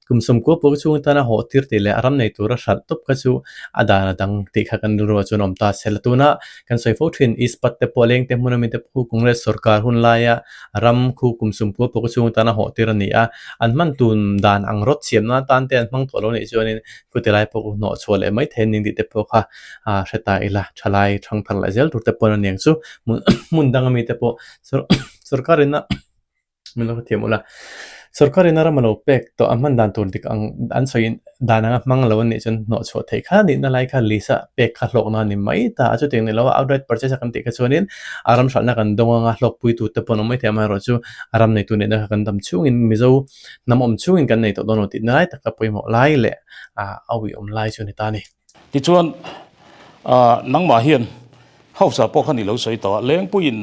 Kum sawmkua pawh chhung atana hawh tir tih leh a ram nei tura hralh tawp kha chu a dan a dang tih kha kan rilruah chuan a awm ta a sela. Tuna kan sawi fo thin Ispat te pawh leng te hmun ami te pawh Congress sorkar hun laia ram khu kum sawmkua pawh chhung atana hawh tir a ni a. An hman tun dan ang rawt siamna atan te an hmang tawh lo nih chuanin Chuti lai pawh hnawh chhuah leh mai thei a ning tih te pawh kha hre ta ila thalai thangthar leh zel tur te pawh an aniang chu hmun dang ami te pawh sorkar in a min lo hrethiam ula sorkar in a ram a lo pek tawh a hman dan tur dik ang an sawi dan anga hmang lo anih chuan hnawh chhuah theih kha nihna lai kha lease a pek kha hlawkna a ni mai ta a chutiang ni lo a outright purchase a kan tih kha chuanin a ram hralhna kan dawng anga hlawkpui tur te pawh an awm maithei amaherawh chu a ram neitu nihna kha kan dam chhungin Mizo Hnam awm chungin kan nei tawh dawn lo tih nai taka pawimawh lai leh a uiawm lai chu a ni ta a ni. Tichuan, nangmah hian House-ah pawh khan i lo sawi tawh a, Lengpuiin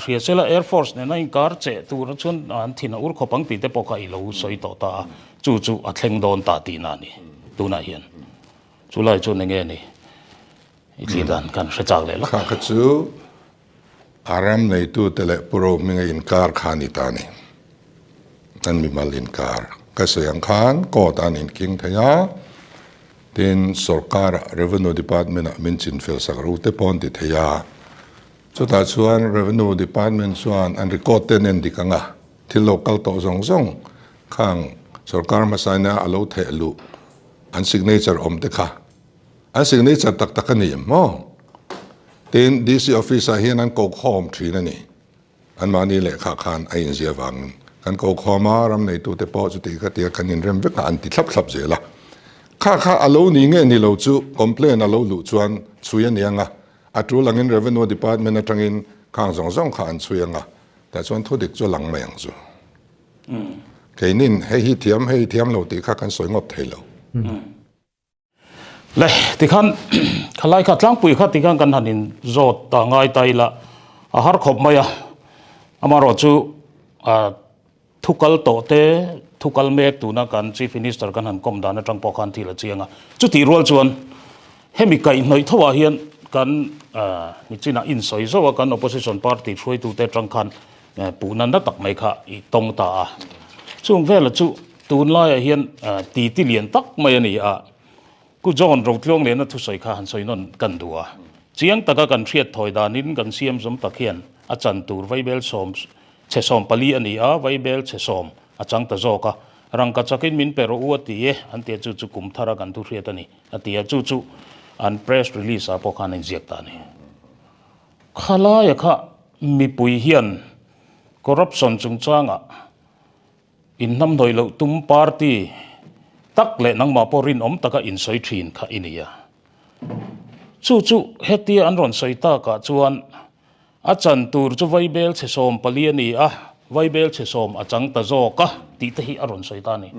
hria sela Air Force nena inkar cheh tura chuan an thin a ur khawp ang tih te pawh kha i lo sawi tawh ta a, chu chu a thleng dawn ta tihna a ni tunah hian. Chu lai chuan enge ni i thlir dan kan hre chak leh lawk. Kha kha chu A ram neitute leh Pu Rohminga inkar kha a ni ta a ni. Kan mimal inkar ka sawi ang khan court ah an inkhing thei a, tin sorkarah Revenue Department ah min chinfel sak ro te pawh an ti thei a. Chutah chuan Revenue Department chuan an record te an en dik ang a, thil lo kal tawh zawng zawng khang sorkar hmasaina a lo theh luh an signature awm te kha An signature tak tak a ni em maw? Tin, DC office ah hian an ko khawm thin a ni. Anmahni lehkha khan a inzia vangin kan ko khawm a, ram neitute pawh chuti kha tia kan inrem vek a, an ti thlap thlap zel a. Kha kha a lo ni nge ni lo chu complaint a lo luh chuan chhui a ni ang a, a tul angin Revenue Department atangin khang zawng zawng kha an chhui ang a, tah chuan thudik chu a lang mai ang chu. Keinin hei hi thiam, hei hi thiam lo tih kha kan sawi ngawt thei lo. Le, tikhan khalai kha tlangpui kha tikhan kan han in zawt ta ngai ta ila a har khawp mai a, amaherawh chu thu kal tawh te thu kal mek tuna kan Chief Minister kan han kawm dan atang pawh khan thil a chiang a, chutih rual chuan hemi kaihhnawih tho ah hian kan nichinah insawi zauh a kan opposition party hruaitute atang khan Puhna na tak mai kha i tawng ta a. Chung vela chu tunlaiah hian titi lian tak mai a ni a. Ku John Rotluangliana thusawi kha han sawi nawn kan duh a. Chiang taka kan hriat thawi danin kan siam zawm tak hian a chan tur vaibel sawm chhe 14 a ni a, vaibel chhe sawm a chang ta zawk a. Rangka chakin min pe rawh u a ti e, an ti a, chu chu kum thara kan thu hriat a ni, a ti a, chu chu an press release ah pawh khan a inziak ta a ni. Khalaia kha mipui hian corruption chungchangah inhnamhnawih loh tum party tak leh nangmah pawh rinawm taka insawi thin kha i ni a. Chu chu hetia an rawn sawi takah chuan A chan tur chu Vaibel chhe 14 a ni a, Vaibel chhe sawm a chang ta zawk a tih te hi a rawn sawi ta a ni.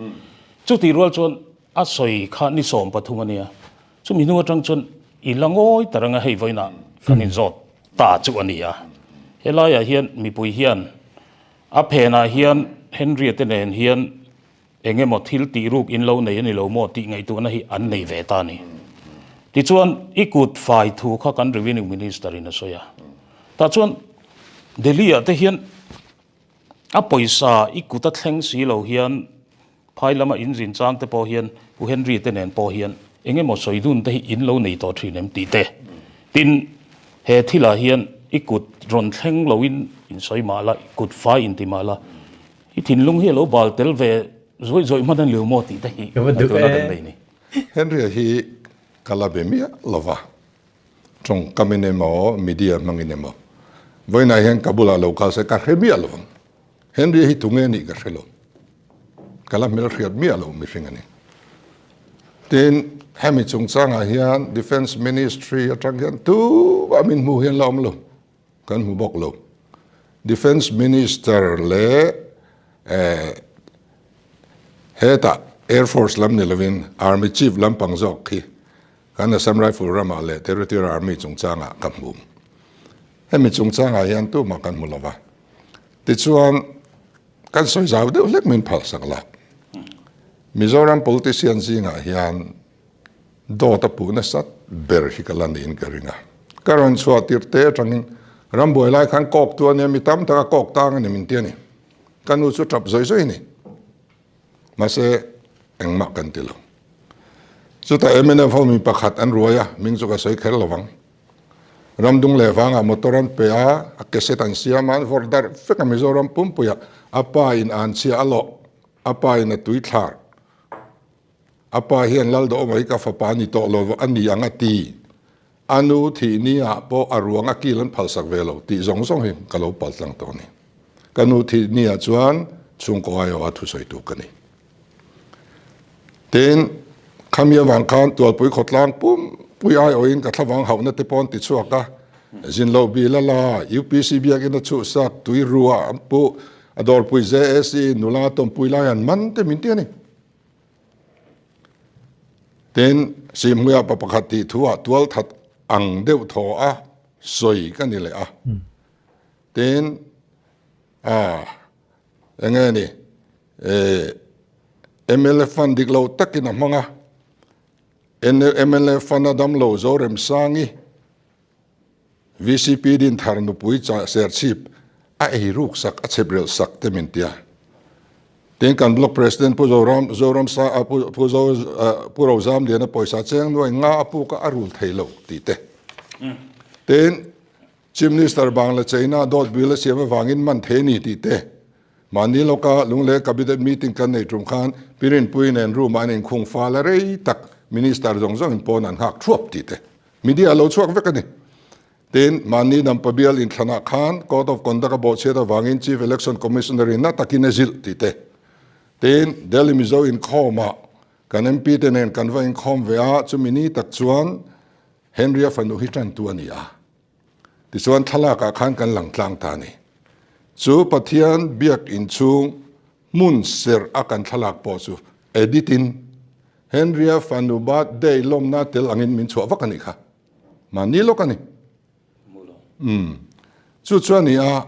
Chutih rual chuan a sawi kha ni 13 a nia, chumi hnu atang chuan i la ngawi ta reng a, hei vawiinah kan inzawt ta chu a ni a. Helaiah hian mipui hian a phenah hian Henry-a te nen hian Eng emaw thil tih ruk in lo nei a ni lo maw tih ngaihtuahna hi an nei ve ta a ni. Tichuan, i kut fai thu kha kan Revenue Minister in a sawi a. Tah chuan Delhi ah te hian a pawisa i kut a thleng si lo hian phai lama in zin chang te pawh hian Pu Henry te nen pawh hian eng emaw sawi dun te hi in lo nei tawh thin em tih te. Tin, he thilah hian i kut rawn thleng loin in sawi mah la, i kut fai in ti mah la, I thinlung hi a lo bal tel ve zuaih zuaih hman a ni lo maw tih te hi ngaihtuahna kan nei a ni. Henry-a hi ka la be miah lo va, tawngkamin emaw media hmangin emaw vawiinah hian ka bulah lo kal se ka hre miah lo ang. Henry-a hi tunge nih ka hre lo, ka la hmelhriat miah lo mihring a ni. Tin, hemi chungchangah hian Defence Ministry atang hian tumah min hmuh hian la awm lo. Kan hmu bawk lo. Defence Minister leh hetah Air Force lam ni lovin Army Chief lampang zawk khi kan Assam Rifle ramah leh Territorial Army chungchangah ka hmu. Hemi chungchangah hian tumah kan hmu lova. Tichuan kan sawi zau deuh hlek min phalsak la. Mizoram politician zingah hian Dawt a puh nasat ber hi ka la niin ka ring a. Ka rawn chhuah tirh te atangin rambuai lai khan kawk tu a nia, mi tam tak a kawk tang a ni min ti a ni. Ka nu chu tap zawih zawih a ni. Mahse engmah kan ti lo. Chutah mnf ho mi pakhat an ruai a, hming chu ka sawi kher lo vang. Ramdung leh vangah motor an pe a, a cassette an siam a, an vawrh darh vek a Mizoram pumpuiah a pa in an chhia a lawh, a pa in a tui thlar. A pa hian Laldawhmai ka fapa ni tawh lo a ni ang a ti. A nu thih ni ah pawh a ruang a kil an phalsak ve lo tih zawng zawng hi ka lo pal tlang tawh a ni. Ka nu thih ni ah chuan chhungkaw aiawh a thusawitu ka ni. Tin, khami avang khan Tualpui khawtlang pumpui aiawhin ka thlavang hauhna te pawh an ti chhuak a, Zinloh bil a la, UPC biakin a chhuhsak, tui ruah an puh, a dawrpui JAC nula tawmpui lai an man te min ti a ni. Tin, Sihhmuia pa pakhat tih thu ah tual that ang deuh thaw a sawi ka ni leh a. Tin, ah, eng nge ni, eh, mla fund dik lo takin a hmang a, mla fund a damlo Zoremsangi, VCP Dinthar nupui chah serchhip a ei ruk sak a chhep relh sak te min tia. Tin kan Block President Pu Zoram Zoram sa a Pu Pu Zo Pu Rozamliana pawisa cheng nuai nga a puk a a rul thei lo tih te. Tin Chief Minister Bangla China dawt bill a siam avangin man thei a ni tih te. Mahni lawka Lunglei Cabinet meeting kan nei tum khan Pi Rinpui nen room ah an inkhung fal a rei tak Minister zawng zawngin pawn an nghak thuap tih te. Media a lo chhuak vek a ni. Tin, mahni Nampa bial inthlanah khan Code of Conduct a bawhchhiat avangin Chief Election Commissioner in na takin a zilh tih te. Tin, Delhi Mizo inkhawmah kan MP te nen kan va inkhawm ve a, chumi ni tak chuan Henry-a fanu hi tantu a ni a. Tichuan thlalakah khan kan lang tlang ta a ni. Chu Pathian biak inchhung hmun serh a kan thlalak pawh chu edit in Henry-a fanu birthday lawmna tel angin min chhuah vak a nih kha. Mahni lawk a ni. Umm. Chu chu a ni a,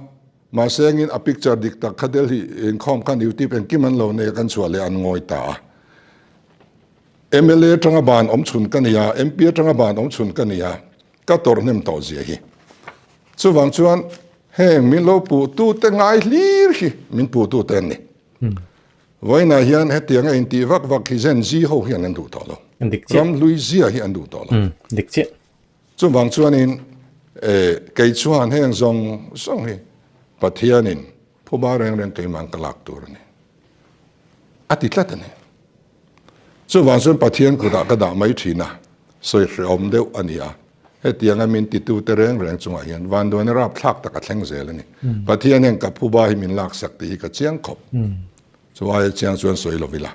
mahse engin a picture dik tak kha Delhi inkhawm khan YouTube engkim an lo nei a kan chhuah leh an ngawi ta a. Mla atanga ban awm chhun ka ni a, MP atanga ban awm chhun ka ni a, ka tawrh hnem tawh zia hi. Chuvang chuan heng min lo puhtute ngai hlir hi min puhtute an ni. Vawiinah hian hetianga intih vak vak hi Gen Z ho hian an duh tawh lo. Ram hlui zia hi an duh tawh lo. Dik chiah. Chuvang chuanin kei chuan heng zawng zawng hi Pathianin phuba reng reng keimah ka lak tur a ni. A ti tlat a ni. Chuvang chuan Pathian kutah ka dah mai thin a, sawi hrehawm deuh a ni a. Hetianga min titute reng reng chungah hian vanduaina rapthlak tak a thleng zel a ni. Pathian hian ka phuba hi min laksak tih hi ka chiang khawp. Chu aia chiang chuan sawi lo ila.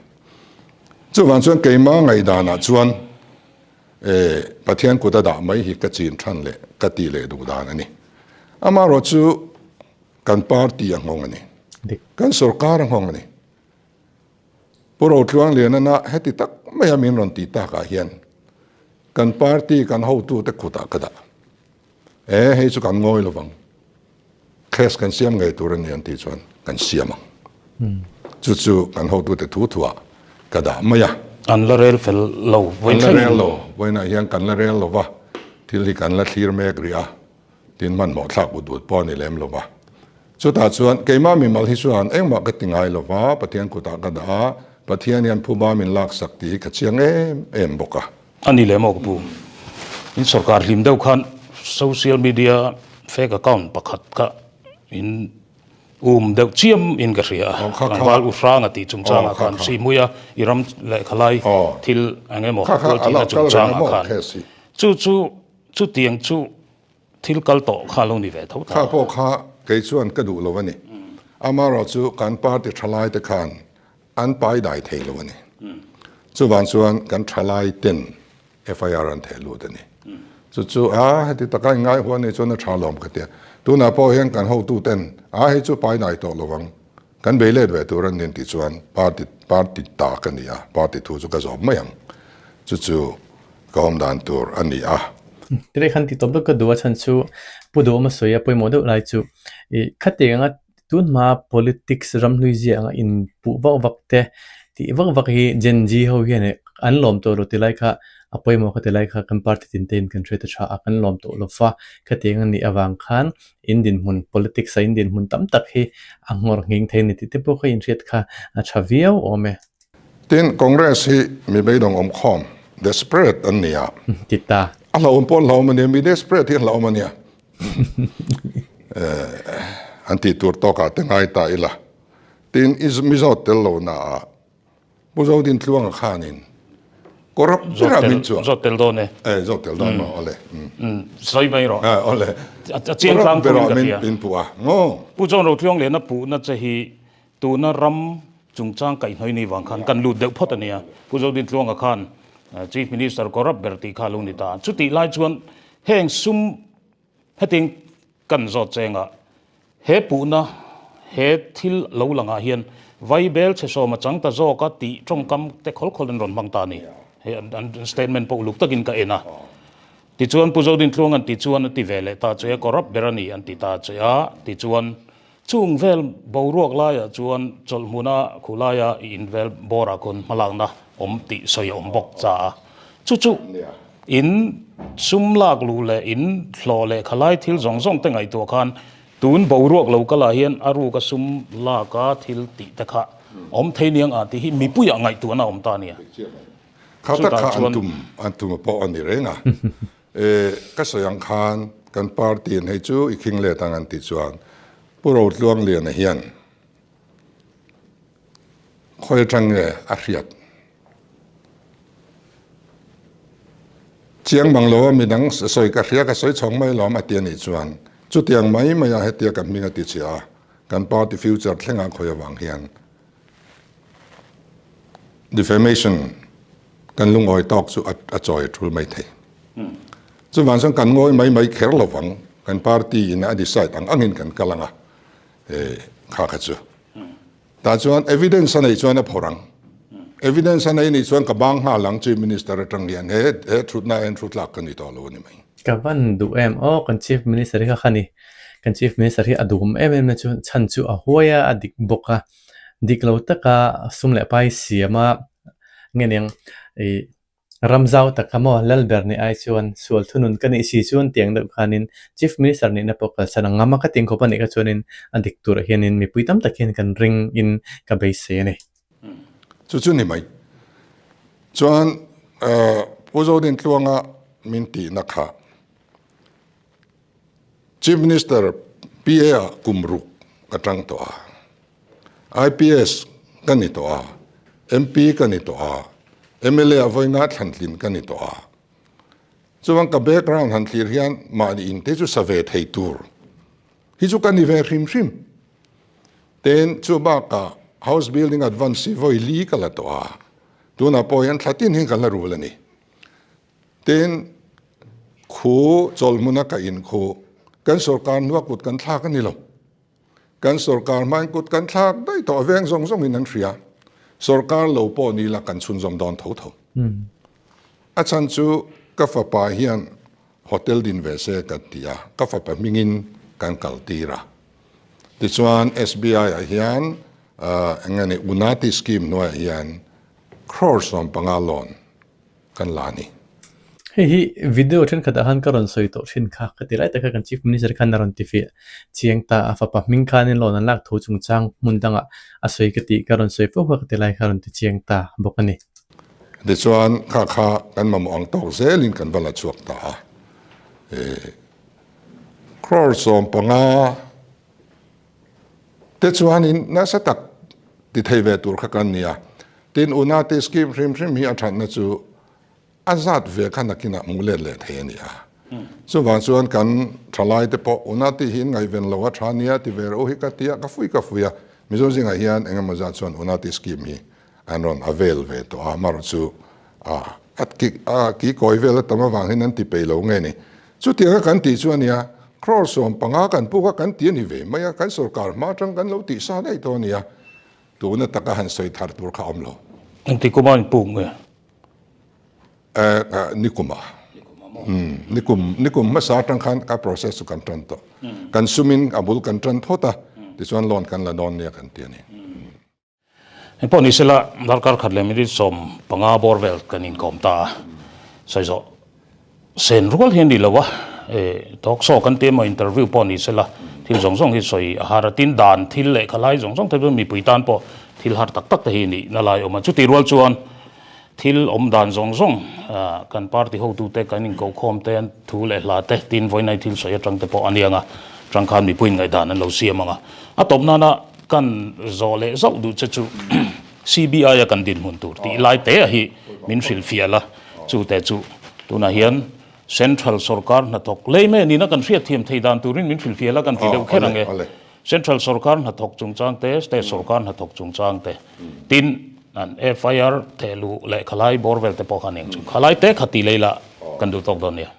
Chuvang chuan keimah ngaihdanah chuan e Pathian kut a dah mai hi ka chin than leh ka tih leh duh dan a ni. Amaherawhchu kan party a nghawng a ni. Kan sorkar a nghawng a ni. Pu Rotluanglianana heti tak maia min rawn tih takah hian kan party kan hotute kutah ka dah. E, hei chu kan ngawi lovang. Case kan siam ngei tur a ni an tih chuan kan siam ang. Chu chu kan hotute thu thuah ka dah mai a. An la rel fel lo. An la rel lo. Vawiinah hian kan la rel lo va, thil hi kan la thlir mek rih a. Tin hmanhmawh thlak ut ut pawh a ni lem lo va. Chutah chuan keimah mimal hi chuan engmah ka ti ngai lo va, Pathian kutah ka dah a, Pathian hian phuba min laksak tih hi ka chiang em em bawk a. A ni lem aw ka pu. In sorkar hlim deuh khan social media fake account pakhat kha in um deuh chiam in ka hria a. Tlangval u hranga tih chungchangah khan Sihmuia i ram lehkhalai thil eng emaw tualthihna chungchangah khan chu chu Chutiang chu thil kal tawh kha a lo ni ve tho ta. Kha pawh kha kei chuan ka duh lo a ni. Amaherawh chu kan party thalai te khan an pai dai thei lo a ni. Chuvang chuan kan thalai ten FIR an theh lut a ni. Chu chu a heti taka inngai huan ni chuan a tha lawm ka tia. Tunah pawh hian kan hotu ten a hei chu pai dai tawh lo ang. Kan bei let ve tur an nin tih chuan party party ta ka ni a, party thu chu ka zawm mai ang. Chu chu ka awm dan tur a ni a. Tirei khan tih tawp deuh ka duh a chhan chu Pu Duhawma sawi a pawimawh deuh lai chu ih khatiang anga tun hma politics ramhlui zia anga inpuh vak vak te tih vak vak hi Gen Z ho hian ih an lawm tawh lo ti lai kha a pawimawh kha ti lai kha kan party tin te in kan hriat a tha a kan lawm tawh lo va khatiang a nih avang khan in dinhmun politics a in dinhmun tam tak hi a nghawr nghing thei a ni tih te pawh kha inhriat kha a tha viau awm e. Tin, Congress hi mi beidawng awm khawm, desperate, an ni a. Ti ta. A hlauhawm pawh an hlauhawm a nia, mi desperate hi an hlauhawm a nia. An tih tur tawkah te ngai ta ila. Tin, Mizo tel lohnaah Pu Zodintluanga khanin corrupt berah min chuah. Zawt tel dawn e. E, zawt tel dawn maw, awle. Sawi mai rawh. E, awle. A chiang tlang Corrupt berah min min puh a, ngaw. Pu John Rotluang lehna puhna che hi tuna ram chungchang kaihhnawih ni vang khan kan lut deuh phawt a nia. Pu Zodintluanga khan Chief Minister corrupt ber tih kha a lo ni ta. Chutih lai chuan heng sum Hetiang kan zawt chengah he puhna, he thil lo langah hian Vaibel chhe sawm a chang ta zawk a tih tawngkam te khawl khawl an rawn hmang ta a ni. Hei an statement pawh uluk takin ka en a. Tichuan Pu Zodintluang an ti chuan a ti ve leh ta che a, corrupt ber a ni an ti ta che a, tichuan Chung vel boruak laiah chuan chawlhhmuna khulaia i invel bawrah khawn hmalakna awm tih sawi a awm bawk cha a. Chu chu in sum lak luh leh in hlawh leh khalai thil zawng zawng te ngaihtuah khan tun boruak lo kalah hian a ruka sum laka thil tih te kha awm thei niang a tih hi mipuiah ngaihtuahna a awm ta a nia. Kha tak kha an tum an tum pawh a ni reng a. E, ka sawi ang khan kan party in hei chu i khing let ang an tih chuan Pu Rotluangliana hian khawi atang nge a hriat chiang mang lo a midang sawi ka hria ka sawi chhawng mai lawm a ti a nih chuan chutiang mai mai a hetia ka hming a ti chhia a kan party future thlengah khawi avang hian Defamation kan lungawi tawk chu a chawi a tul mai thei. Chuvang chuan kan ngawi mai mai kher lo vang, kan party in a decide ang angin kan kal anga kha kha chu. Tah chuan evidence a nei chuan a phawrh ang. Evidence a nei nih chuan ka bang nghal ang Chief Minister atang hian he he thutna ah hian thu tlak ka ni tawh lo a ni mai. Ka van duh em aw kan Chief Minister hi kha kha ni. Kan Chief Minister hi a duhawm em em na chu chhan chu a huai a, a dik bawk a. Dik lo taka sum leh pai siam a nge niang ih ram zau taka maw Lalber nih ai chuan sual thunun ka nih si chuan tiang deuh khanin Chief Minister nihna pawh kalsan ang ngam a ka ting khawp a nih kha chuanin a dik turah hianin mipui tam tak hian kan ring in ka beisei a ni. Chu chu ni mai. Chuan Pu Zodintluanga min tihna kha Chief Minister PA ah kum ruk ka tang tawh a, IPS ka ni tawh a. MP ka ni tawh a, mla ah vawiinga thlantlin ka ni tawh a. Chuan ka background han thlir hian mahni in te chu sa ve thei tur hi chu ka ni ve hrim hrim. Tin, chu bakah house building advance hi vawi li ka la tawh a, tunah pawh hian thla tin hi ka la rul a ni. Tin, khu chawlhmuna ka in khu kan sorkar hnua kut kan thlak a ni lo. Kan sorkar hmain kut kan thlak daih tawh a veng zawng zawngin an hria. Sorkar lo pawh ni la kan chhunzawm dawn tho tho. A chhan chu ka fapa hian hotel din ve se kan ti a, ka fapa hmingin kan kal tir a. Tichuan SBI ah hian eng nge ni Unati scheme hnuaiah hian crore 15 loan kan la a ni. Hei hi video thenkhatah khan ka rawn sawi tawh thin kha, ka ti lai tak kha kan Chief Minister khan a rawn ti fiah chiang ta a, fapa hming khanin loan an lak tho chungchang hmun dangah a sawi ka tih ka rawn sawi fo kha ka ti lai kha a rawn ti chiang ta bawk a ni. Tichuan kha kha kan mamawh ang tawk zelin kan va la chhuak ta a, crore 15 te chuanin nasa tak ti thei ve tur kha kan ni a. Tin, Unati scheme hrim hrim hi a thatna chu a zat ve kha nakinah hmuh let leh thei a ni a. Chuvang chuan kan thalai te pawh Unati hi in ngaihven lo a tha nia ti ve reuh hi ka ti a, ka fui ka fui a. Mizo zingah hian engemaw zat chuan Unati scheme hi an rawn avail ve tawh a, amaherawh chu a ki kawi vel a tam avang hian an ti peih lo nge ni. Chutianga kan tih chu a nia, crore 15 kan puk a kan ti a ni ve mai a, kan sorkar hma atang kan lo tih sa daih tawh a nia, tuna taka han sawi thar tur kha a awm lo. Engti kuma in puk nge? Nikuma. Nikum, nikum hmasa atang khan ka process chu kan tan tawh. Kan sumin a bul kan tan phawt a, tichuan loan kan la dawn nia kan ti a ni. Engpawh ni sela, darkar khat leh minute 15 bawr vel kan inkawm ta a, sawi zawh sen rual hi a ni lo a, talk show kan ti emaw interview pawh ni sela thil zawng zawng hi sawi a har a, tin dan thil leh khalai zawng zawng te chu mipui tan pawh thil har tak tak te hi nihna lai a awm a, chutih rual chuan Thil awm dan zawng zawng kan party hotute kan inkohkhawm te, an thu leh hla te, tin vawiinai thil sawi atang te pawh a nia ang a, tang khan mipuiin ngaihdan an lo siam ang a. A tawp nana kan zawh leh zauh duh che chu CBI a kan dinhmun tur tih lai te a hi min hrilhfiah la, chu te chu tunah hian Central sorkar hnathawk lei mai a nihna kan hriatthiam thei dan turin min hrilhfiah la kan ti deuh kher ang e. Central sorkar hnathawk chungchang te, State sorkar hnathawk chungchang te, tin an FIR thehluh leh khalai bawr vel te pawh kha aniang chu. Khalai te kha ti lei la kan duh tawk dawn nia.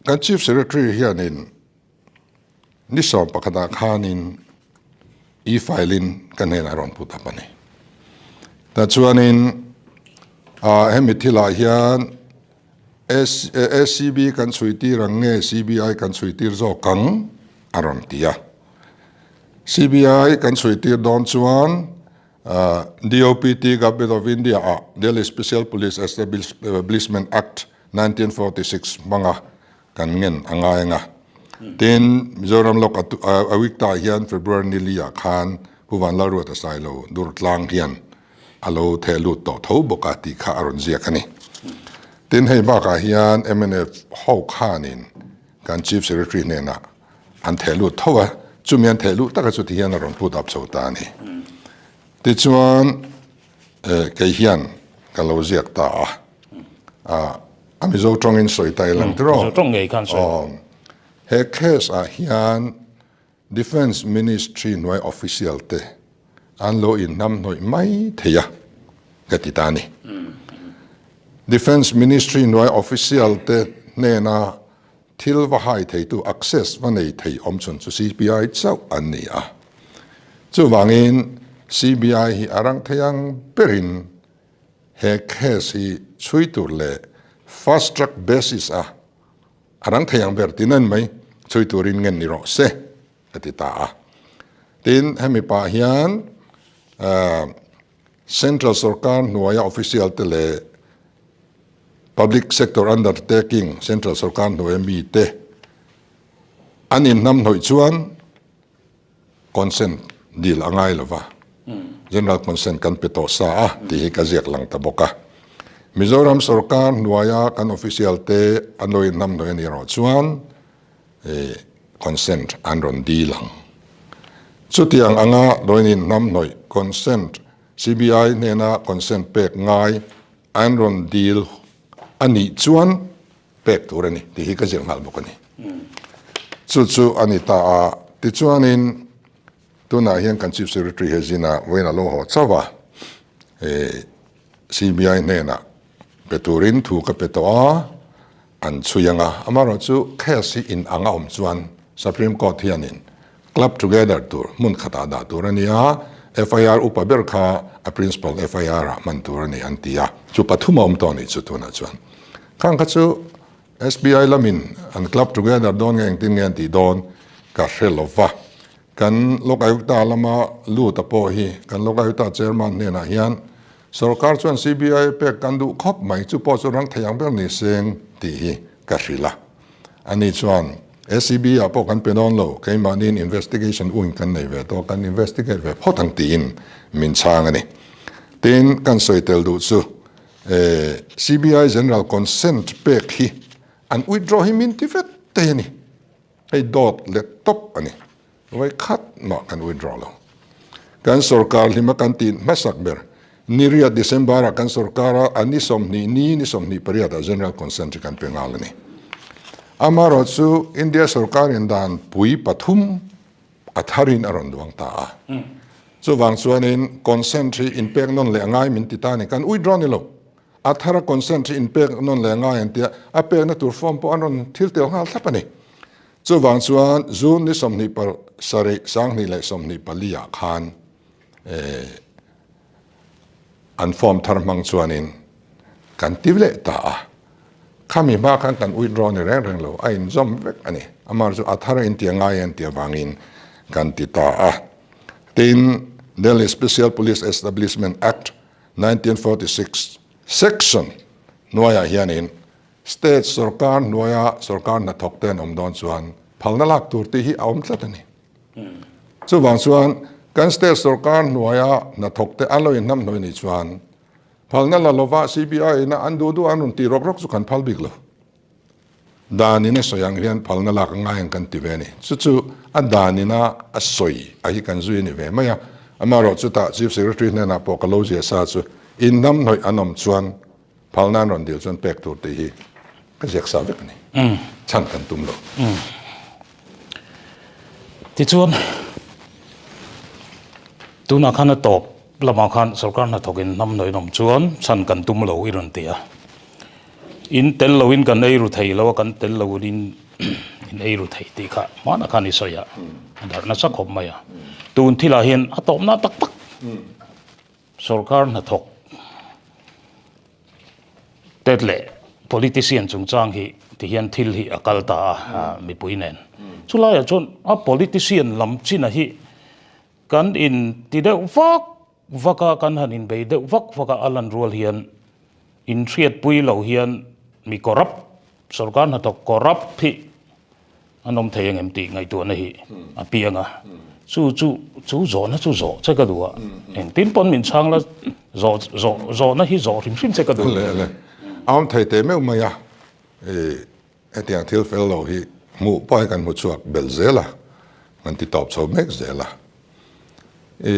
Kan Chief Secretary hianin ni sawm pakhatah khanin e-file in ka hnenah a rawn put up a ni. Tah chuanin hemi thilah hian ACB kan chhui tir ang nge CBI kan chhui tir zawk ang? a rawn ti a. CBI kan chhui tir dawn chuan DOPT Government of India ah Delhi Special Police Establishment Act 1946 hmanga kan ngen a ngai ang a. Tin, Mizoram Lok Awiktah hian February ni li ah khan Pu Vanlalruata Sailo Durtlang hian a lo theh lut tawh tho bawk a tih kha a rawn ziak a ni. Tin, hei bakah hian mnf ho khanin kan Chief Secretary hnenah an theh lut tho a, chumi an theh luh taka chu tihian a rawn put up chho ta a ni. Tichuan, kei hian ka lo ziak ta a, a Mizo tawngin sawi ta ilang tiraw? Mizo tawng ngei khan sawi. He case ah hian Defence Ministry hnuai official te an lo inhnamhnawih mai thei a, ka ti ta a ni. Defence Ministry hnuai official te hnena thil va hai theitu, access va nei thei awm chhun chu CBI chauh an ni a. Chuvangin CBI hi a rang thei ang berin he case hi chhui tur leh fast track basis a A rang thei ang ber ti nan mai, chhui turin ngen ni rawh se, a ti ta a. Tin, hemi pah hian Central sorkar hnuaia official te leh Public Sector Undertaking Central sorkar hnuaia mite an inhnamhnawih chuan, Consent dil a ngai lova, General Consent kan pe tawh sa a tih hi ka ziak lang ta bawk a. Mizoram sorkar hnuaia kan official te an lo inhnamhnawih a nih erawh chuan consent an rawn dil ang. Chutiang anga lo inhnamhnawih consent. CBI hnena consent pek ngai an rawn dil a nih chuan pek tur a ni tih hi ka zir nghal bawk a ni. Chu chu a ni ta a, tichuanin tunah hian kan Chief Secretary he zina vawiin a lo haw chauh a, CBI hnenah pe turin thu ka pe tawh a, an chhui ang a, amaherawhchu case hi in ang a awm chuan Supreme Court hianin club together tur hmun khatah dah tur a ni a, FIR upa ber kha a principal FIR ah hman tur a ni an ti a, chu pathum a awm tawh a nih chu tunah chuan. Khang kha chu SBI lamin an club together dawn nge engtin nge an tih dawn ka hre lo va, kan Lok Ayukta lama lut a pawh hi kan Lok Ayukta chairman hnenah hian Sorkar chuan CBI pek kan duh khawp mai, chu pawh chu rang thei ang ber ni seng tih hi ka hrilh a. Ani chuan ACB ah pawh kan pe dawn lo, keimahniin investigation wing kan nei ve tawh, kan investigate ve phawt ang tiin min chhang a ni. Tin, kan sawi tel duh chu CBI General Consent pek hi an withdraw hi min ti vet thei a ni. Hei dawt leh tawp a ni. Vawi khat mah kan withdraw lo. Kan sorkar hlima kan tih hmasak ber ni riat December ah kan sorkar a, a ni 20 ni ni 28 ah General Consent hi kan pe nghal a ni. Amaherawh chu India sorkar in dan pui pathum a tharin a rawn duang ta a. Chuvang chuanin consent hi inpek nawn leh a ngai min ti ta a ni. Kan withdraw ni lo. A thara consent hi inpek nawn leh a ngai an tia, a pekna tur form pawh an rawn thil tel nghal thlap a ni. Chuvang chuan June ni 27 2024 ah khan an form thar hmang chuanin kan ti leh ta a. Khami hma khan kan withdraw ni reng reng lo, a inzawm vek a ni. Amah chu a thar a intia ngai an tih avangin kan ti ta a. Tin, Delhi Special Police Establishment Act 1946 section hnuaiah hianin State sorkar hnuaia sorkar hnathawk te an awm dawn chuan phalna lak tur tih hi a awm tlat a ni. Chuvang chuan kan state sorkar hnuaia hnathawk te an lo inhnamhnawih nih chuan phalna la lova CBI ina an duh duh an rawn tih rawk rawk chu kan phal bik lo. Dan in a sawi ang hian phalna lak a ngai ang kan ti ve a ni. Chu chu a dan ina a sawi a hi kan zui a ni ve mai a. Amaherawh chutah Chief Secretary hnenah pawh ka lo zia sa chu inhnamhnawih an awm chuan Phalna an rawn dil chuan pek tur tih hi ka ziak sa vek a ni. Chhan kan tum lo. Tichuan, tunah khan a tawp lamah khan sorkar hnathawkin hnam hnawiin awm chuan chhan kan tum lo i rawn ti a. In tel loin kan ei ru thei lo a, kan tel loin in ei ru thei tih kha hmanah khan i sawi a, a darh nasa khawp mai a. Tun thilah hian a tawpna tak tak. Sorkar hnathawk te leh politician chungchang hi ti hian thil hi a kal ta a mipui nen. Chulaiah chuan a politician lam china hi kan in ti deuh vak vak a, kan han inbei deuh vak vak a, a lan rual hian inhriatpui lo hian mi corrupt, sorkar hnathawk corrupt hi An awm thei angem tih ngaihtuahna hi a piang a, chu chu chu zawhna chu zawh che ka duh a, engtin pawn min chhang la zawh zawh zawhna hi zawh hrim hrim che ka duh. Le le, a awm thei teh meuh mai a, i hetiang thil fel lo hi hmuh pawh hi kan hmu chhuak belh zel a, kan ti tawp chho mek zel a, i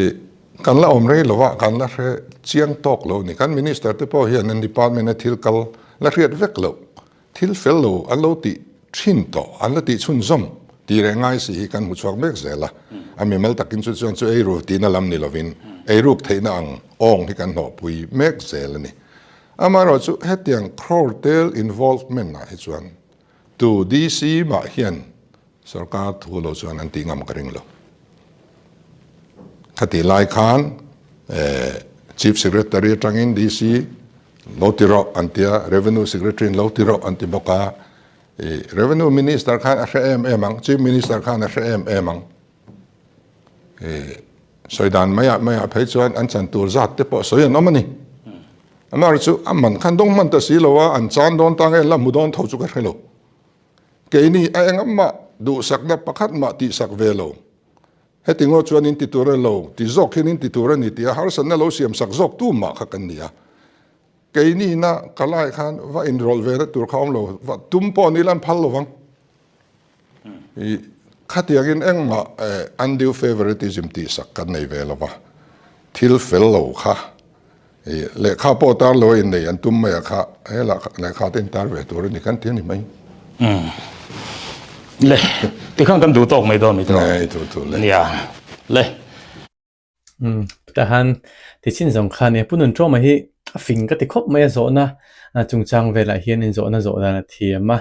kan la awm rei lo a, kan la hre chiang tawk lo a ni, kan minister te pawh hian an department a thil kal la hriat vek loh Thil fel lo an lo tih thin tawh, an la tih chhunzawm tih reh ngai si hi kan hmu chhuak mek zel a. A mimal takin chu chuan chu eiru tihna lam ni lovin eiruk theihna ang awng hi kan hlawhpui mek zel a ni. Amaherawh chu hetiang crore tel involvement ah hi chuan tu DC mah hian Sorkar thu lo chuan an tih ngam ka ring lo. Khatih lai khan Chief Secretary atangin DC lo ti rawh an ti a, Revenue Secretary in lo ti rawh an ti bawk a. Revenue Minister khan a hre em em ang, Chief Minister khan a hre em em ang. Sawi dan maiah maiah phei chuan an chan tur zat te pawh sawi an awm a ni. Amaherawhchu chu a man khan dawng hman ta si lo a, an chan dawn ta nge la hmu dawn tho chu ka hre lo. Keini a engah duhsakna pakhat mah tihsak ve lo. Heti ngaw chuan in ti tur a lo, ti zawk hian in ti tur a ni tia harsatna lo siamsak zawk tu mah kha kan ni a. Keini na ka lai khan va inrawlh ve na tur kha awm lo, va tum pawh ni lan phal lovang. I khatiangin engmah undue favoritism tihsak kan nei ve lova. Thil fel lo kha i lehkha pawh tar lo a innei an tum mai a kha he lah lehkha te intar ve tur a ni kan ti a ni mai. Umm. Le, tikhan kan duh tawk mai dawn mi tawh. Nei duh duh le. Nia. Le. Umm, tahan tichin zawng kha nia Pu Nuntawma hi a fing ka ti khawp mai a zawhna chungchang velah hian in zawhna zawh dan a thiam a,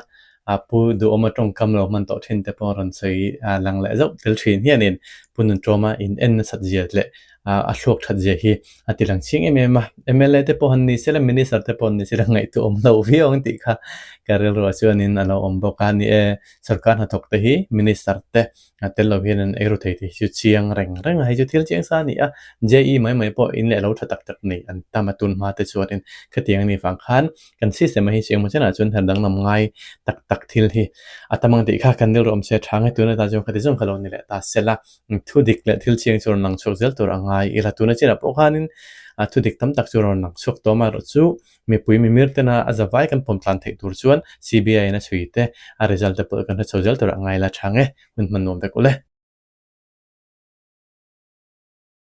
a Pu Duhawma tawngkam lo hman tawh thin te pawh rawn sawi lang leh zauh tel thin hianin Pu Nuntawma in en nasat zia leh a thluak that zia hi a ti lang ching em em a. Mla te pawh han ni sela, Minister te pawh han ni sela ngaihtuah awm lo viau ang tih kha ka rilruah chuanin a lo awm bawk a. Ni e, sorkar hnathawk te hi Minister te a tel lo hian an eiru thei tih hi chu chiang reng reng a, hei chu thil chiang sa a ni a. JE mai mai pawh in leh lo tha tak tak nei an tam a, tun hma te chuanin khatiang a nih vang khan kan system a hi chiang maw chenah chuan her danglam ngai tak tak thil hi a tam ang tih kha kan rilru awm se a tha nge tuna ta chuan khati zawng kha lo ni leh ta sela. Thu dik leh thil chiang chu rawn lang chhuak zel tur a ngai ila tuna chinah pawh khanin thu dik tam tak chu rawn lang chhuak tawh amaherawhchu mipui mimir tena a zavai kan pawm tlan theih tur chuan CBI in a chhui te a result te pawh kan hre chho zel tur a ngai la tha nge hun hman nuam vek ule.